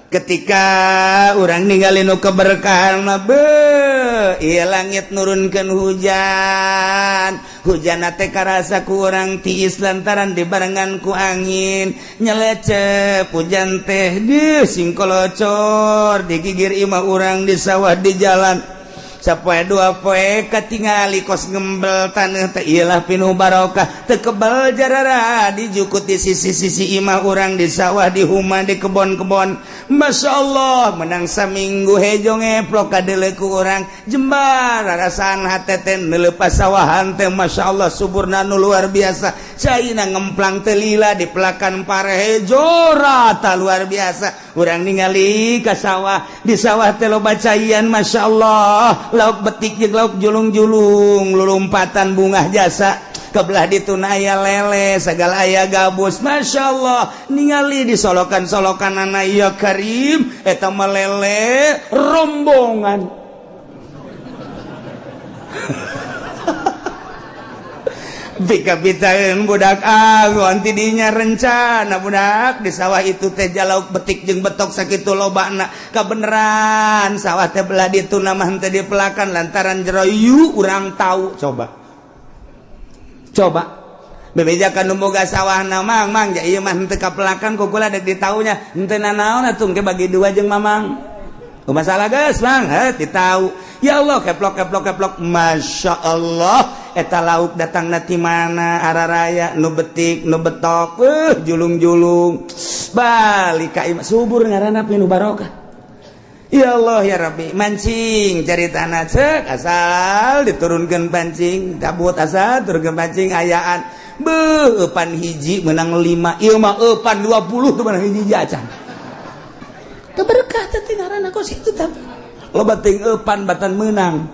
Ketika orang ninggalin keberkahan mah, be iya langit nurunkan hujan, hujan teh karasa ku urang tiis lantaran dibarengan ku angin nyelecep. Hujan teh di singkolocor di gigir imah urang, di sawah, di jalan. Sapoe dua poe katingali kos ngembel tanah teh. Iyalah, pinuh barokah, teu kebal jarara dijukut di sisi-sisi imah urang, di sawah, di huma, di kebon-kebon. Masya Allah, menang saminggu hejo ngeplok kadeuleu ku urang jembar rasaan hate teh neuleuh pasawahan teh. Masya Allah, suburna nu luar biasa, caina ngemplang teu lila, di pelakan pare hejo rata, luar biasa. Urang ningali ka sawah, di sawah teh loba caian. Masya Allah, lauk betik jeung lauk julung-julung lulumpatan, bungah jasa. Kebelah dituna aya lele segala, aya gabus. Masya Allah, ningali di solokan-solokan anak, ya Karim, eta mah lele rombongan. Pika-pitaeun budak angon tidinya rencana budak di sawah itu teh jalauk betik jeung betok sakitu lobana. Kabeneran sawah teh belah ditu mah henteu dipelakan lantaran jero yu urang tahu. Coba coba bebejakan nu boga sawahna, "Mang, Mang, ja ieu mah henteu kapelakan, ku kula dek ditaunya." "Henteu nanaon atuh, engke bagi dua jeung Mamang." "Oh, masalah geus, Mang." Heh, ditau. Ya Allah, keplok keplok keplok. Masya Allah, eta lauk datang ti mana araraya, nu betik, nu betok, julung-julung balik ka imah. Subur ngaranna, pinuh barokah. Ya Allah, ya Rabbi. Mancing cari tanah, cek asal diturunkan pancing tabut, asal turunkan pancing ayaan. Beuh, eupan hiji menang 5, ieu mah eupan 20 tuh menang hiji acan. Teu berkah teh ngaranna kos itu. Tapi loba teuing eupan batan menang.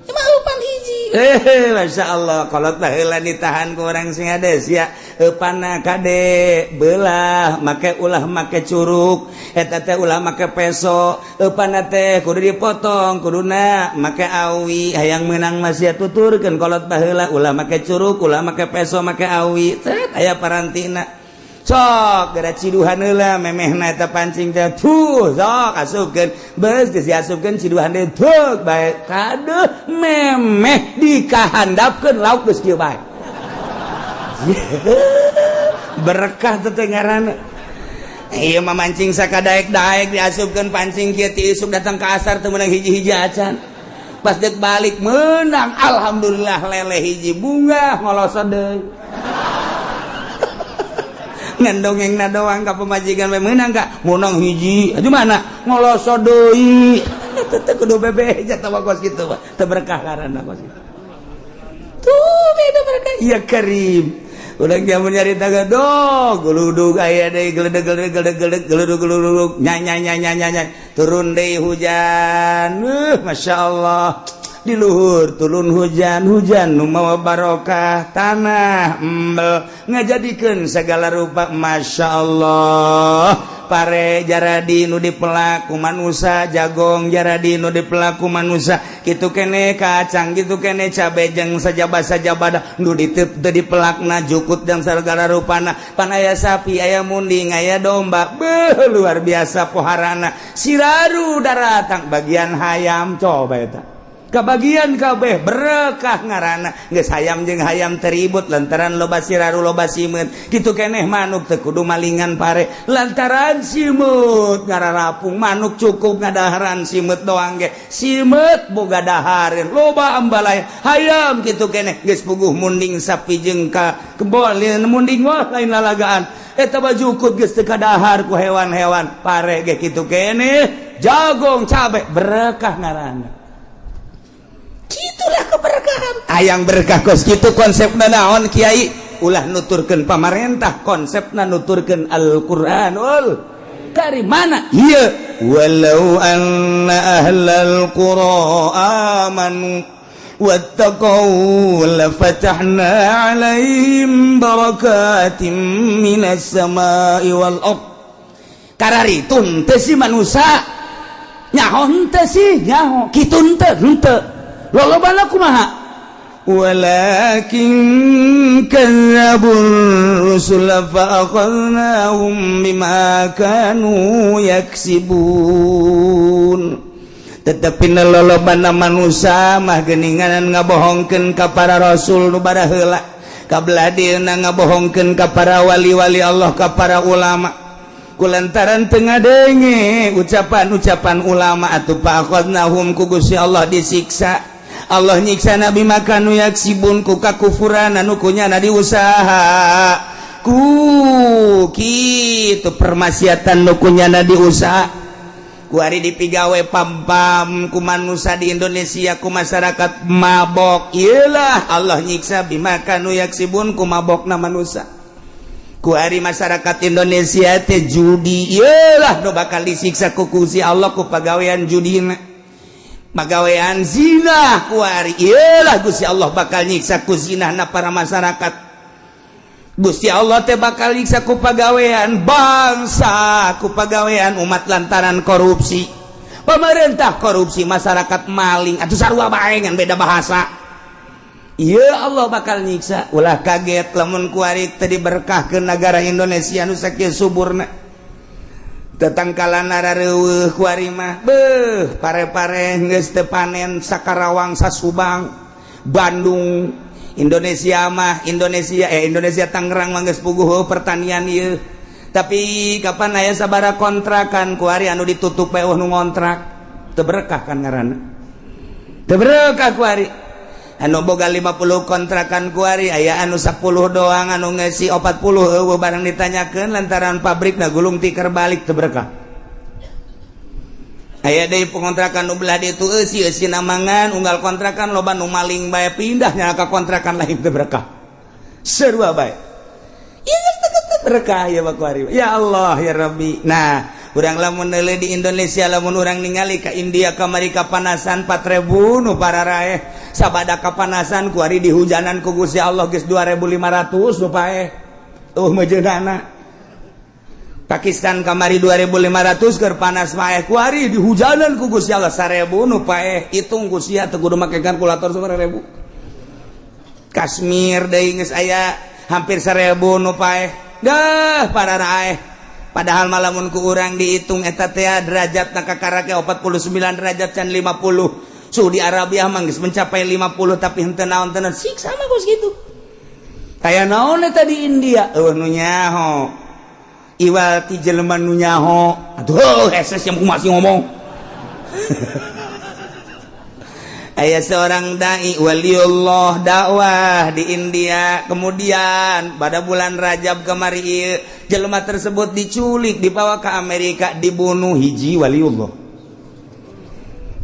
Ieu mah eupan hiji. Eh, Masya Allah, kolot baheula ditahan ku orang sing hades ya. Eupanna kade belah make, ulah make curuk eta teh, ulah make peso. Eupanna teh kudu dipotong, kuduna make awi. Hayang menang masih tuturkeun kolot baheula, ulah make curuk, ulah make peso, make awi. Cet, aya parantina. Sok gara ciduhan heula memehna eta pancing teh. Tuh, sok asupkeun. Beus geus diasupkeun, ciduhan deui, tuh bae kadeuh memeh dikahandapkeun, lauk geus kieu bae. Berkah teh teh ngaranna. Ieu mah mancing sakadaek-daek, diasupkeun pancing kieu ti isuk datang ke asar teu meunang hiji-hiji acan. Pas dek balik menang, alhamdulillah, lele hiji. Bunga ngolosot deui, ngan dongeng na doang ka pemajikan we. "Meunang ka?" "Meunang hiji." "Aduh, mana?" "Ngolosot deui." Eta teh kudu bebeja tawa kos kitu mah teu berkah ngaranna kos kitu. Tuh beda berkah. Ya Karim, udah jamun nyarita gedog geludug, aya deui geledeg geledeg geledeg geledeg geludug geludug, nyai nyai nyai nyai, turun deui hujan. Masya Allah, di luhur turun hujan, hujan nu mawa barokah, tanah embel ngajadikeun segala rupa. Masya Allah, pare jaradi nu dipelak ku manusa, jagong jaradi nu dipelak ku manusa, kitu kene kacang, kitu kene cabe jeung sajaba-sajabada nu diteup teu dipelakna, jukut dan segala rupana. Pan aya sapi, aya munding, aya domba. Beuh, luar biasa poharana. Siraru daratang bagian hayam, coba eta. Kabagian kabeh, berkah ngaranna. Geus hayam jeung hayam teribut lantaran loba siraru, loba simeut. Kitu keneh manuk, teu kudu malingan pare lantaran simeut ngararapung. Manuk cukup ngadaharan simeut doang ge, simeut boga dahareun, loba ambalaya. Hayam kitu keneh, geus puguh munding sapi jeung ka kebon munding, wah, lain lalagaan eta. Bajukut geus teu kadahar ku hewan-hewan. Pare ge kitu keneh, jagung, cabe, berkah ngaranna. Gitulah keberkahan. Hayang berkah kos kitu. Konsepna naon, Kiai? Ulah nuturkeun pamarentah, konsepna nuturkeun Al-Qur'anul Karim. Mana ieu? Walau anna ahlal qura amanu wattaqau lafatahna alaihim barakatim minas samai wal ard. Kararitun teh si manusia, nyaho henteu sih? Nyaho. Kitu henteu? Henteu. Lolobana kumaha? Walakin kadzdzabur rusul fa akhadnahum bima kanu yaksibun. Tetapi lolobana manusia mah geninganan ngabohongkeun ka para rasul nu baraheula, kabeladina ngabohongkeun ka para wali-wali Allah, ka para ulama. Kulantaran teu ngadenge ucapan-ucapan ulama atau, fa'akhadnahum, ku Gusti Allah disiksa. Allah nyiksa na bima kanu yaksibun, ku kakufuran anu kunyana diusaha, ku kitu permaksiatan nu kunyana diusaha. Kuari dipigawe pam-pam ku manusia di Indonesia, ku masyarakat mabok. Iyalah, Allah nyiksa bima kanu yaksibun, ku mabokna manusia. Kuari masyarakat Indonesia teh judi, iyalah, nu bakal disiksa ku Gusti Allah ku pagawean judina. Pagawean zina kuari, iyalah, Gusti Allah bakal nyiksa ku zinahna para masyarakat. Gusti Allah teh bakal nyiksa ku pagawean bangsa, ku pagawean umat lantaran korupsi. Pemerintah korupsi, masyarakat maling atau sarua bae, ngan beda bahasa. Iya, Allah bakal nyiksa. Ulah kaget lamun kuari tadi berkah ke negara Indonesia nu sakieu suburna. Tetangkalan rareueuh kuari mah, beuh, pare-pare geus teu panen Sakarawang, Sasubang, Bandung, Indonesia mah, Indonesia, eh, Indonesia Tangerang mah geus puguh pertanian ieu. Tapi kapan aya sabara kontrakan kuari anu ditutup bae, nu ngontrak? Teu berkah kan ngaranna, teu berkah. Kuari anu boga 50 kontrakan, kuari aya anu 10 doang, anu ngesi 40 eueuh barang ditanyakeun lantaran pabrik na gulung tikar balik. Teu berkah. Aya deui pengontrakan nu belah ditu, eusi eusi namangan unggal kontrakan loba nu maling bae, pindahnya ka kontrakan lain. Teu berkah, sarua bae. Ieu teu berkah ya kuari. Ya Allah, ya Rabbi. Nah, urang lamun neuleuh di Indonesia, lamun urang ningali ka India kamari kapanasan 4000 nu pararaeh sabada kapanasan, kuari di hujanan ku Gusti Allah geus 2500 nu paeh tuh mejeunana. Pakistan kamari 2500 keur panas paeh, kuari di hujanan ku Gusti Allah 1000 nu paeh. Hitung ku sia, teu kudu make kalkulator, 1000. Kashmir deui geus aya hampir 1000 nu paeh dah pararaeh. Padahal malamun ku urang dihitung eta teh derajat na kakarake 49 derajat can 50. Saudi Arabia mah geus mencapai 50, tapi henteu naon tenan, siksa mah kos kitu. Kaya naon eta di India? Eueuh nu nyaho, iwal ti jelema nu nyaho. Aduh, heses yang masih ngomong. Aya seorang dai waliullah dakwah di India. Kemudian pada bulan Rajab kemari ieu, jelema tersebut diculik, dibawa ke Amerika, dibunuh. Hiji waliullah.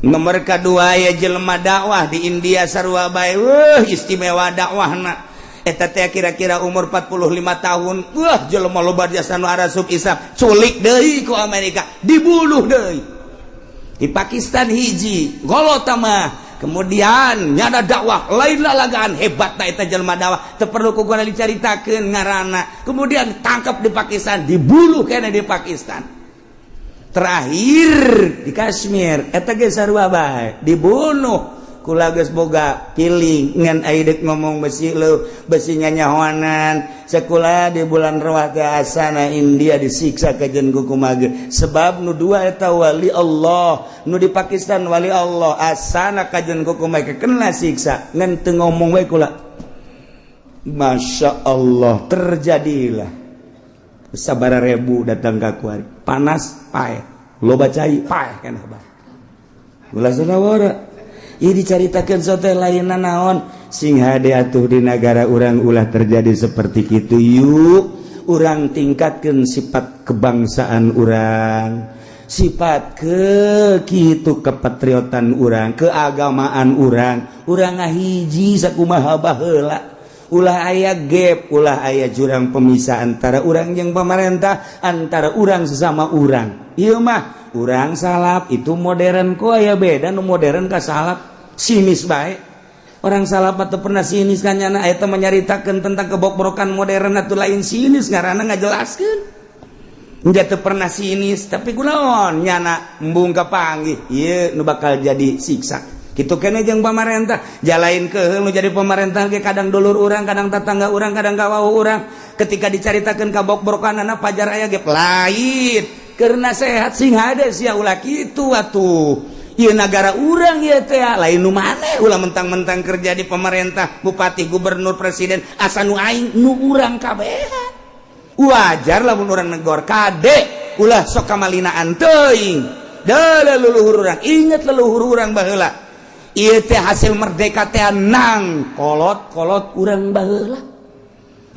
Nomor kedua ya, jelema dakwah di India sarua bae, wah, istimewa dakwahna. Eta teh kira-kira umur 45 tahun. Wah, jelema loba jasa nu arasup Islam, culik deui ku Amerika, dibunuh deui. Di Pakistan hiji golot mah, kemudian nyada dakwah lain lalagaan, hebat na eta jelema dakwah, teu perlu ku guna dicaritakeun ngaranna. Kemudian tangkap di Pakistan, dibunuh kene di Pakistan. Terakhir di Kashmir, eta ge sarua bae, dibunuh. Kula geus boga piling ngan ai deuk ngomong besi leuh besi nyanyahoanan. Sekolah di bulan rawat teh asana India disiksa kajen ku kumaha sebab nu dua eta wali Allah, nu di Pakistan wali Allah, asana kajen ku kumaha kena siksa ngan teu ngomong we kula. Masya Allah, terjadilah sabara ribu datang ka kuari, panas paeh, loba cai paeh kan hebat. Ulah sanawara ieu dicaritakeun sote lainna naon sing hade atuh di negara urang ulah terjadi seperti kitu. Yuk, urang tingkatkeun sifat kebangsaan urang, sifat ke kitu kepatriotan urang, keagamaan urang. Urang ngahiji sakumaha baheula, ulah aya gap, ulah aya jurang pemisah antara urang yang pemerintah, antara urang sesama urang. Ieu mah urang salaf itu modern, kok aya beda nu modern ka salaf? Sinis bae orang salaf atau pernah sinis kan nyana eta menyaritakeun tentang kebokbrokan modern atau lain sinis ngaranna ngajelaskeun. Enggak teu pernah sinis, tapi kunaon nyana embung kapanggih ieu nu bakal jadi siksa gitu kene jeung pamarentah jalain ke nu jadi pemerintah ge, kadang dulur urang, kadang tetangga urang, kadang kawau urang. Ketika dicaritakeun kabokbrokanana pajar aya ge lain karena sehat sing hade sia, ulah kitu atuh. Ieu nagara urang ieu teh, lain nu maneh. Ulah mentang-mentang kerja di pemerintah, bupati, gubernur, presiden, asa nu aing, nu urang kabehan. Wajar lamun urang negor, kade ulah sok kamalinaan teuing. Da leluhur urang, inget leluhur urang baheula. Ieu teh hasil merdeka teh nang kolot-kolot urang baheula.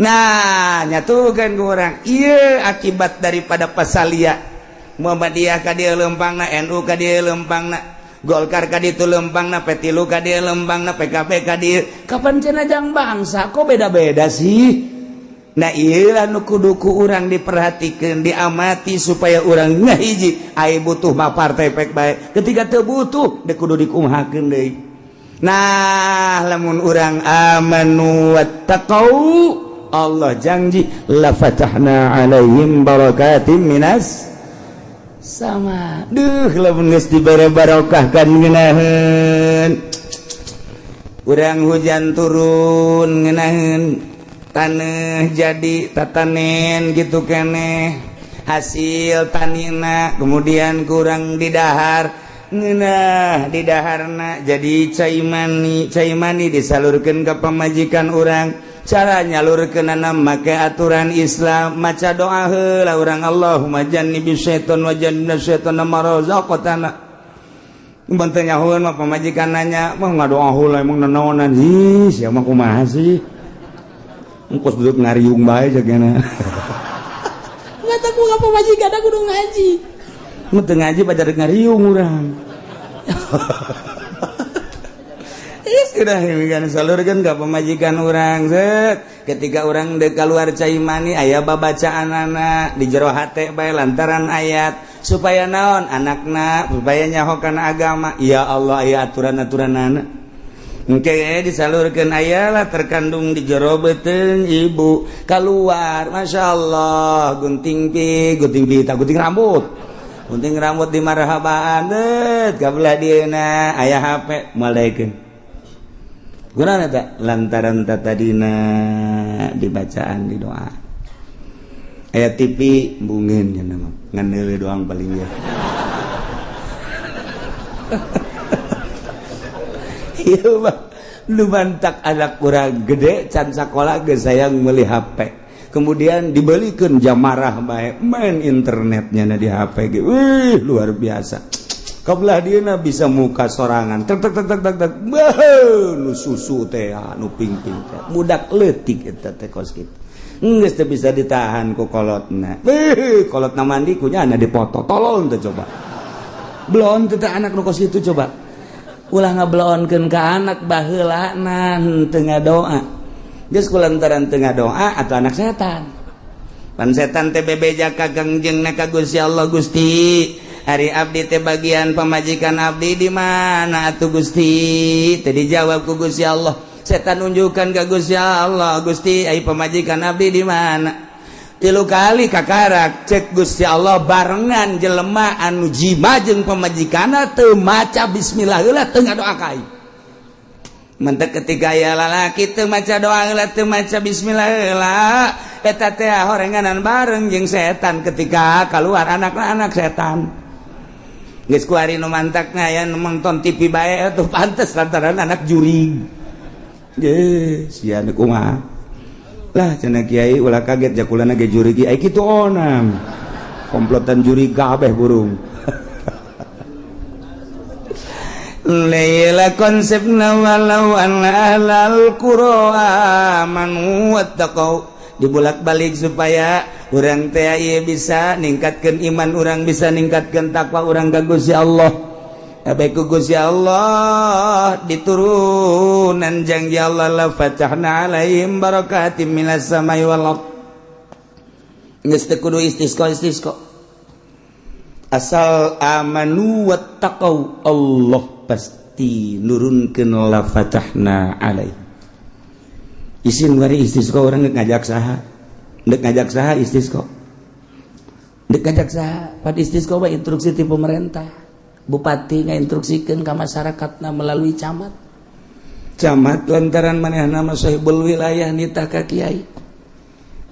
Nah, nyatukan ku urang ieu akibat daripada pasalia Muhammadiyah ka dieu lempangna, NU ka dieu lempangna, Golkar ka ditu lempangna, P3 ka dieu lempangna, PKB ka dieu. Kapan cenah jang bangsa, kok beda-beda sih? Nah, ieu nu kudu ku urang diperhatikan, diamati supaya urang ngahiji. Ai butuh mah partai pek bae, ketika teu butuh dek kudu dikumahakeun deui. Nah, lamun urang amanu wattaqau, Allah janji la fatahna alaihim barakatim minas sama. Duh, lamun geus dibere barokah kan ngeunaheun urang, hujan turun ngeunaheun, tanah jadi tatanen gitu keneh hasil tanina. Kemudian kurang didahar ngeunah, didaharna jadi cai mani, cai mani disalurkan ke pemajikan urang. Cara nyalurkeunana make aturan Islam, maca doa heula urang, Allahumma jannibis syaiton wa jannibna syaiton ma razaqtana. Mun teu nyahoeun mah pamajikan nanya mah ngadoa heula, emang nanaonan sih sia mah, kumaha sih? Engkos duduk ngariung bae jagana. Nggak tahu apa pamajikan aku kudu ngaji. Mun teu ngaji pada ngariung urang. Ih, sudah kan salurkeun ka pamajikan urang, set. Ketika urang dek keluar cai mani aya babacaan anak di jero hate bae lantaran ayat supaya naon anakna supaya nyaho kana agama. Ya Allah, aya aturan-aturan anak. Engke disalurkan ayalah terkandung di jero beuteung ibu keluar, masya Allah, gunting pi gunting pita, gunting rambut, gunting rambut di marhabaan det kabelah dieuna aya HP moal daekeun gunana eta lantaran tadina dibacaan di doa. Aya TV bungin nya mah ngan neuleuh doang paling ya. Iya mah lu mantak anak kurang gede can sakola geus sayang meuli HP, kemudian dibelikan jam marah bae main internetnya na di HP ge. Wih, luar biasa. Kabelah dieuna bisa muka sorangan tek tek tek tek tek tek. Beuh, nu susu teh nu ping-ping teh budak leutik eta teh kos kitu geus teu bisa ditahan ku kolotna. Beuh, kolotna mandi kunyana dipoto, tolol teh. Coba belon teh anak nu kos kitu. Coba ulah ngabelonkeun ka anak baheula teu ngadoa. Geus kulantaran teu ngadoa atau anak setan pan setan teh bebeja ka Kangjengna, ka Gusti Allah, "Gusti, ari abdi teh bagian pamajikan abdi di mana atuh, Gusti?" Teh dijawab ku Gusti Allah. Setan nunjukkan ka Gusti Allah, "Gusti, ai pamajikan abdi di mana?" Tilu kali kakarak cek Gusti Allah, barengan jelema anu jima jeung pamajikanna teu maca bismillah heula, teu ngadoa ka aing. Mentek ketika ya lalaki teu maca doa heula, teu maca bismillah heula, eta teh horenganan bareng jeung setan. Ketika keluar anak-anak setan geus kuari nu mantakna aya nu nonton TV bae tuh pantes lantaran anak jurig. Ye sia nu kumaha lah cenah kiai, ulah kaget jakulana ge jurig ai kitu onam komplotan jurig kabeh burung. Laila konsepna walau anna ahlal qura amanu wattaqau dibulak-balik supaya urang teh ieu bisa ningkatkeun iman urang, bisa ningkatkeun takwa urang ka Gusti Allah. Baik ku Gusti Allah diturunan janji Allah la fatahna alaihim barakatim minas samai wal ard. Geus teu kudu istisqa istisqa, asal amanu wattaqau Allah pasti nurunkeun la fatahna alaih. Isin wari istisqa urang ngajak saha, ndek ngajak saha istisqa, ndek ngajak saha? Pad istisqa mah instruksi ti pemerintah, bupati ngainstruksikeun ka masyarakatna melalui camat, camat lantaran manehna mah sahibul wilayah nitah ka kiai.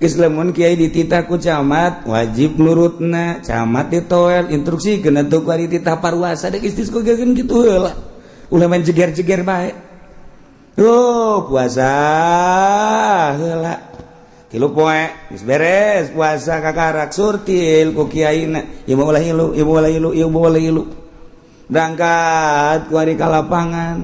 Geus lamun kiai dititah ku camat wajib nurutna, camat ditoel instruksikeun atuh kuari titah parwasa dek istisqa geus kitu heula, ulah main jeger-jeger bae. Oh, puasa heula 3 poe geus beres puasa, kakarak surtil ku kiaina, ieu mah ulah ilu, ieu mah ulah ilu, ieu mah ulah ilu. Berangkat kuari ka lapangan.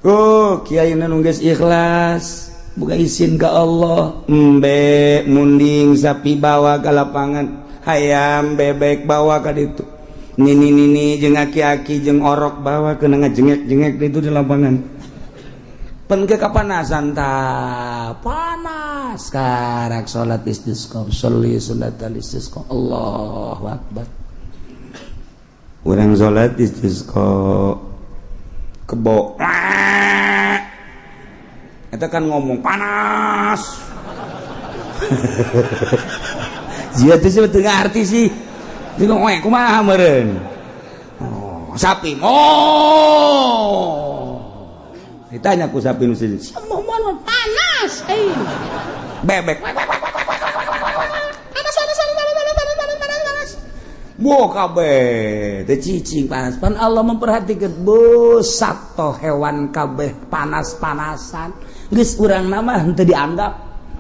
Oh, kiaina nu geus ikhlas buka izin ke Allah, embe munding sapi bawa ke lapangan, hayam bebek bawa ke ditu, nini nini jeung aki-aki jeung orok bawa ke ngajengek-jengek itu di lapangan. Pen ke kapanasan ta panas karak salat istisqa, sholli sunat istisqa, Allahu akbar. Urang salat istisqa kebo itu kan ngomong panas. Jia teh sih teu ngarti sih. Dia ngomong kumaha meureun. Oh, sapi. Oh. Ditanya ku sapi nu siji. Panas eh. Bebek. Panas panas panas panas panas panas panas panas. Bo kabeh teu cicing panas. Pan Allah memperhatikan bosat toh hewan kabeh panas-panasan. Geus urang nama henteu dianggap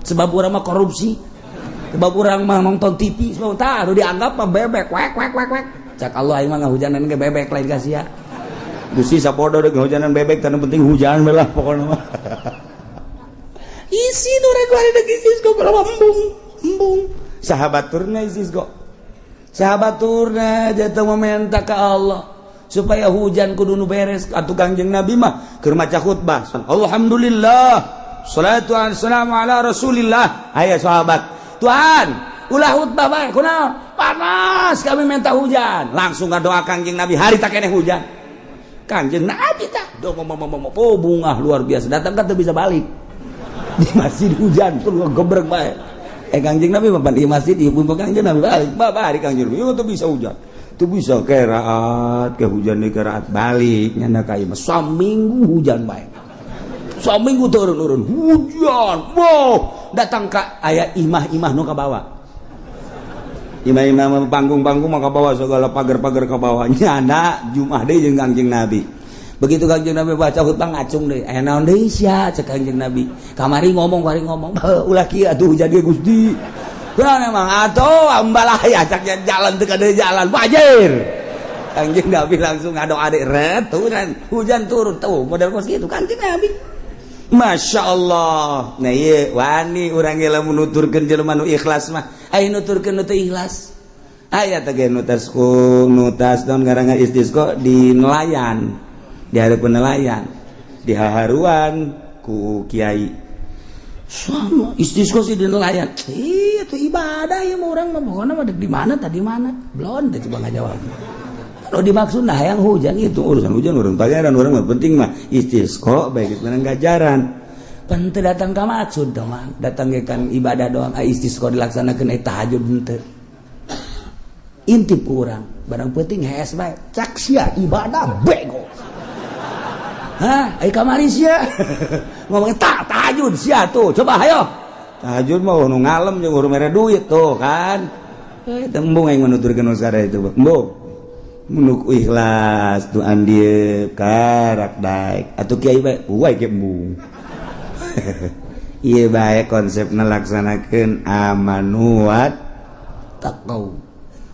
sebab urang mah korupsi. Sebab urang mah nonton TV, sebab tah dianggap mah bebek wek wek wek wek. Cak Allah aing mah ngahujanan ge bebek lain ka sia. Gusti sapodo deuk ngahujanan bebek teu penting hujan we lah pokona mah. Isi urang kuari deuk istisqa berapa embung embung. Sahabat turna istisqa. Sahabat turna jatuh meminta ke Allah supaya hujan kudu nu beres. Atuh Kangjeng Nabi mah keur maca khutbah, alhamdulillah salatu wassalamu ala rasulillah. Aya sahabat, Tuhan ulah khutbah bae kunaon panas kami minta hujan. Langsung ngadoa Kangjeng Nabi hari tak keneh hujan. Kangjeng Nabi tah do oh bungah luar biasa datang kan teu bisa balik di masjid hujan tuh gebrek bae. Kangjeng Nabi mah di masjid ibu Kangjeng Nabi balik bapak hari Kangjeng Nabi tuh bisa hujan tuh bisa keraat ke hujan di keraat balik nyana ka imah saminggu hujan bae, saminggu turun-turun hujan. Wow, datang ka aya imah-imah nu ka bawah, imah-imah panggung-panggung mah ka bawah, segala pagar-pagar ka bawah. Nyana Jumat deui jeung Kangjeng Nabi. Begitu Kangjeng Nabi baca khutbah ngacung deui, aya naon deui sia? Cek Kangjeng Nabi. Kamari ngomong, kamari ngomong ulah kieu atuh hujan ge Gusti. Kunaon emang atuh ambalaya cak jalan teu kada jalan wajir. Kangjeng Nabi langsung ngadoa deui ret turun hujan turun tuh model kos kitu Kangjeng Nabi. Masya Allah. Nah ieu wani urang ge lamun nuturkeun jelema nu ikhlas mah, aya nuturkeun nu teu ikhlas. Aya teh ge nutas ku nutas naon ngaranna istisqa di nelayan, di hareupeun nelayan, di haharuan ku kiai. Sama istisqa sih di nelayan. Iya itu ibadah ya mau orang mah pokoknya mah di mana tadi mana belum teh coba ngajawab. Kalau dimaksud nah yang hujan itu urusan hujan urang pangeran urang mah penting mah istisqa baik menang gajaran. Pan teu datang ka maksud dong, datang ge kan ibadah doang, ai istisqa dilaksanakeun ai tahajud henteu. Intip urang, barang penting hees bae. Cak sia ibadah bego. Hah, ai kamari sia ngomong tak tahajud sia tuh, coba ayo. Tahajud mah nu ngalem jeung urang mere duit tuh kan. Eh, embung aing menuturkeun usara itu, embung. Mun ikhlas tuh andieuk karak daek atuh kiai bae, wae ge embung. Ieu bae konsep ngelaksanakeun amanu wattaqau.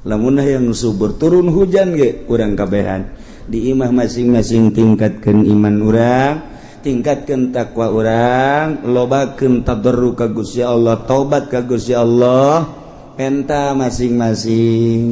Lamun yang subur turun hujan ge urang kabehan di imah masing-masing, tingkatkan iman urang, tingkatkan takwa urang, lobakeun tadarru ka Gusti Allah, taubat ka Gusti Allah, penta masing-masing.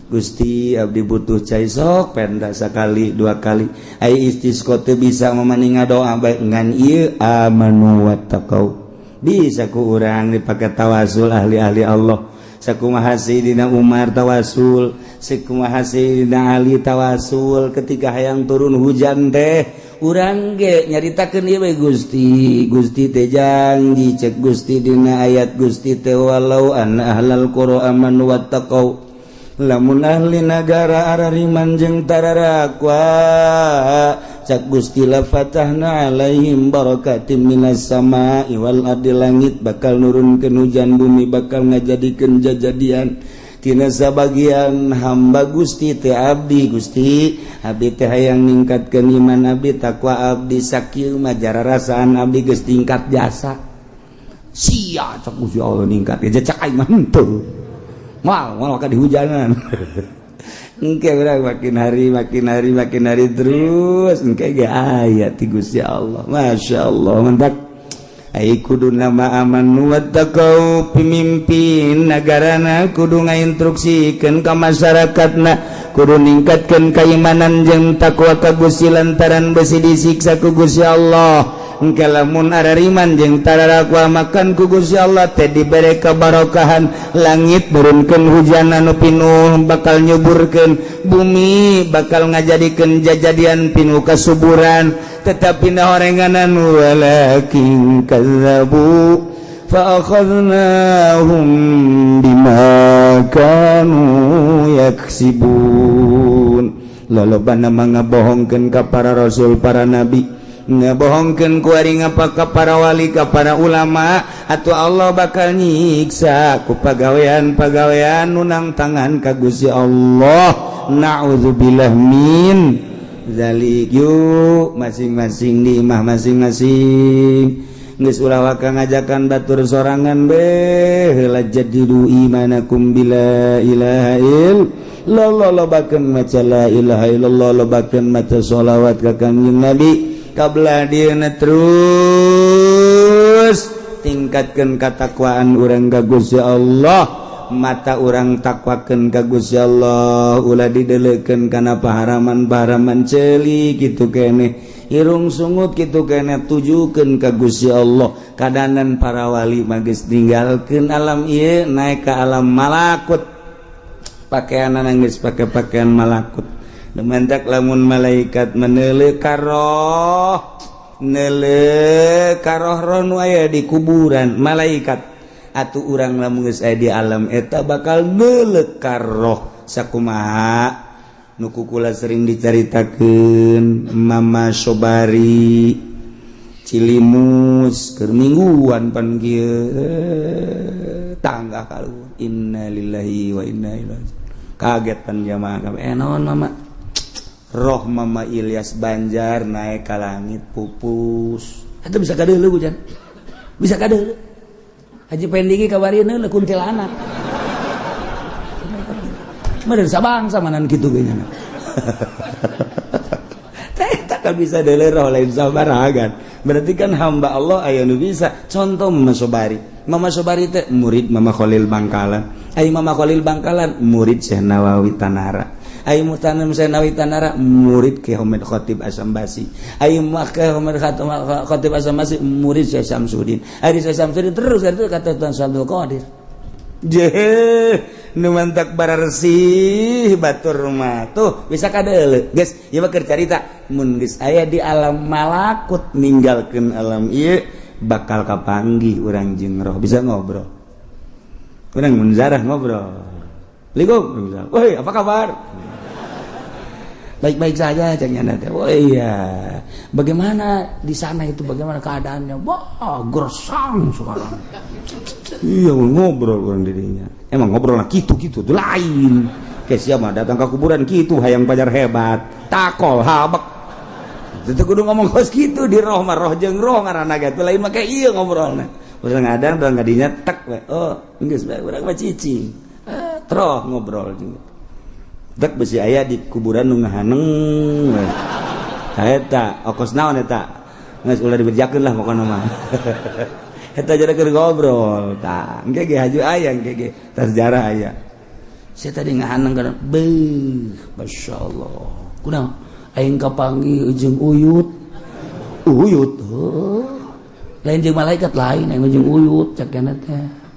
Gusti, abdi butuh cai, sok penta sekali dua kali. Ai istisqa teu bisa memaning doa baik, ngan ieu amanu wattaqau bisa ku urang dipakai tawasul ahli-ahli Allah. Sakumaha Sayyidina Umar tawasul, sakumaha Sayyidina Ali tawasul ketika hayang turun hujan teh. Urang ge nyaritakeun ieu we, Gusti, Gusti teh janji, cek Gusti dina ayat Gusti teh, walau anna ahlal qura amanu wattaqau, lamun ahli nagara arariman jeung tararakwa, cak Gusti, la fatahna alaihim barakatim minas sama'i wal ardi, langit bakal nurunkeun hujan, bumi bakal ngajadikeun jajadian tina sabagian hamba Gusti teh. Abdi, Gusti, abdi teh hayang ningkatkeun iman abdi, takwa abdi. Sakieu mah jararasaan abdi geus tingkat jasa sia, cak Gusti Allah, ningkat ya cak aing mah henteu. Moal moal ka dihujanan. Engke urang makin hari, makin hari, makin hari terus engke ge aya ti Gusti Allah. Masya Allah, mantap. Ai kudu nama amanu wattaqau, pemimpin negarana kudu ngainstruksikeun ka masyarakatna kudu ningkatkeun keimanan jeung takwa ka Gusti, lantaran besi disiksa ku Gusti Allah. Engke lamun arariman jeung tararakwa, makan ku Gusti Allah teh dibere kebarokahan, langit nurunkeun hujan anu pinuh bakal nyuburkeun, bumi bakal ngajadikeun jajadian pinuh kasuburan. Tetapi na orenganan, walakin kazzabu fa akhadnahum bima kanu yaksibun. Lolobana mah ngabohongkeun ka para rasul, para nabi, ngebohongkeun kuari ngapa ka para wali, ka para ulama, atau Allah bakal nyiksa ku pagawean-pagawean nunang tangan ka Gusti Allah. Na'udzubillah min zalik. Yuk, masing-masing di imah masing-masing, geus ulah waka ngajakan batur sorangan be heula. Jadidu imanakum bila ilaha illallah, lobakeun maca la ilaha illallah, lobakeun maca sholawat ka Kangjeng Nabi kabla dieuna. Terus tingkatkeun katakwaan urang ka Gusti Allah, mata urang takwakeun ka Gusti Allah, ulah dideleukeun kana paharaman-paharaman. Ceuli kitu keneh, irung sungut kitu keneh, tujukeun ka Gusti Allah. Kadanan para wali mah geus ninggalkeun alam ieu, naik ke alam malakut, pakaian geus pake pakaian malakut. Mentak lamun malaikat meneuleuh karoh, neuleuh karoh roh nu aya di kuburan malaikat, atuh urang lamun geus aya di alam eta bakal neuleuh karoh. Sakumaha nu kukula sering dicaritakeun Mama Sobari Cilimus, keur mingguan pan kieu tangga kaluhur, innalillahi wa inna ilaihi. Kaget pan jamaah kabeh. Eh, naon, Mama? Roh Mama Ilyas Banjar naik ke langit, pupus. Itu bisa kadeuleu hujan, bisa kadeuleu. Haji Pendingi kabarieun heula kuntilanak. Meureun sabangsa manan kitu ge nya. Teh tak bisa deuleu roh lain sabaragan. Berarti kan hamba Allah aya nu bisa. Contoh Mama Sobari. Mama Sobari teh murid Mama Khalil Bangkalan. Ai Mama Khalil Bangkalan murid Syekh Nawawi Tanara. Ai mutanam Syekh Nawawi Tanara murid Ki Hamid Khatib Asambasi. Ai Ki Hamid Khatib Asambasi murid Syekh Samsudin. Ai Syekh Samsudin terus itu kata Tuan Abdul Qadir. Jeh, nu mantak bararsih batur mah tuh bisa kadeuleu. Geus, ieu mah keur carita mun geus aya di alam malakut, ninggalkeun alam ieu, bakal kapanggih urang jeung roh, bisa ngobrol. Urang mun zarah ngobrol. Assalamualaikum. Woi, apa kabar? Baik-baik saja cek nyana teh. Oh iya, bagaimana di sana itu, bagaimana keadaannya? Wah, gersang sekarang. Iya, ngobrol orang dirinya. Emang ngobrol lah gitu-gitu tuh lain. Kayak siapa datang ke kuburan gitu hayang pajar hebat, takol habek. Itu kudu ngomong kos gitu di roh mah, roh jeung roh ngaranna ge lain make ieu ngobrolna. Urang ngadang urang ngadinya tek we. Oh, geus bae urang mah cicing. Eh, troh ngobrol juga. Tek besi aya di kuburan nu ngahaneng we. Eta okos naon eta? Geus ulah dibejakeun lah pokona mah. Eta jadi keur ngobrol tah. Engke ge haju aya engke ge tah sejarah aya. Saya tadi ngahaneng kana beuh, masyaallah. Kunaon? Aing kapanggih jeung uyut. Uyut heuh. Lain jeung malaikat, lain aing jeung uyut cak kana teh.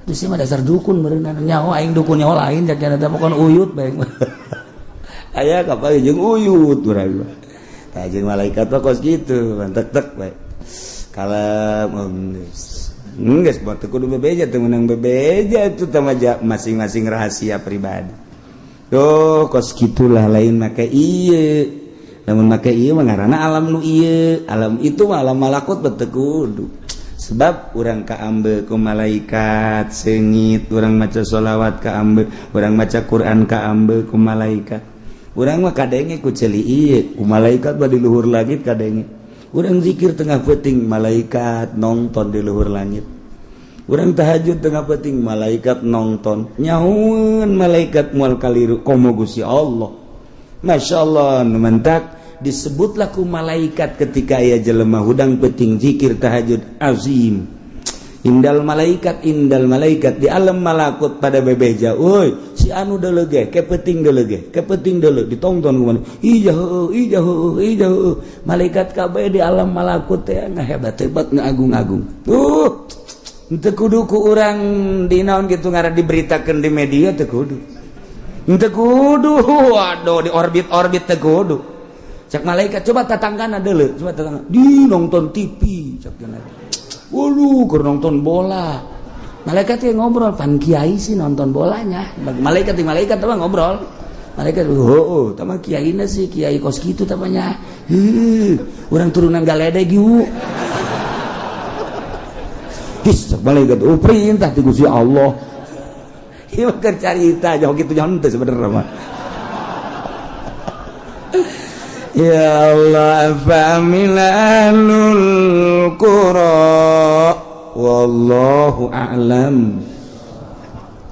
Terus sih mah dasar dukun berenang nyaho aing dukun nyaho lain cak kana teh, pokon uyut bae. Aya kapanggih jeung uyut urang mah. Tah jeung malaikat mah kos kitu, tek tek bae. Kalau geus buat teu kudu bebeja, teu meunang bebeja itu teh masing-masing rahasia pribadi. Tuh kos gitulah, lain make ieu. Lamun make ieu mah ngaranna alam nu ieu, alam itu mah alam malakut teu kudu. Sebab urang kaambe ku malaikat seungit, urang maca sholawat kaambe, urang maca Quran kaambe ku malaikat. Urang mah kadenge ku ceuli ieu, ku malaikat mah di luhur langit kadenge. Urang zikir tengah peuting, malaikat nonton di luhur langit. Urang tahajud tengah peuting, malaikat nonton. Nyahueun malaikat moal kaliru komo Gusti Allah. Masya Allah, nu mentak disebutlah ku malaikat ketika aya jelema hudang peuting zikir tahajud azim. Indal malaikat, indal malaikat di alam malakut pada bebeja, woi si anu deuleu ge ke peuting deuleu ge ke peuting deuleu ditonton ku mana, iya heueuh, iya heueuh, iya heueuh. Malaikat kabeh di alam malakut teh ngahebat-hebat, ngaagung-agung. Tuh teu kudu ku urang di naon gitu ngaran diberitakeun di media, teu kudu, teu kudu. Waduh, di orbit-orbit teu kudu. Cek malaikat, coba tatanggana deuleu, coba tatangga di nonton TV cek cenah. Waduh, keur nonton bola. Malaikat yang ngobrol, pan kiai sih nonton bolanya. Malaikat di malaikat apa ngobrol. Malaikat, oh, tama kiai sih, kiai kos gitu tamanya. Heuh, urang turunan galedeg yuk. His, cek malaikat, oh perintah ti Gusti Allah. Ieu mah keur carita, jauh kitu jauh teu sebenarnya mah. Ya Allah, ahlul qura wallahu a'lam.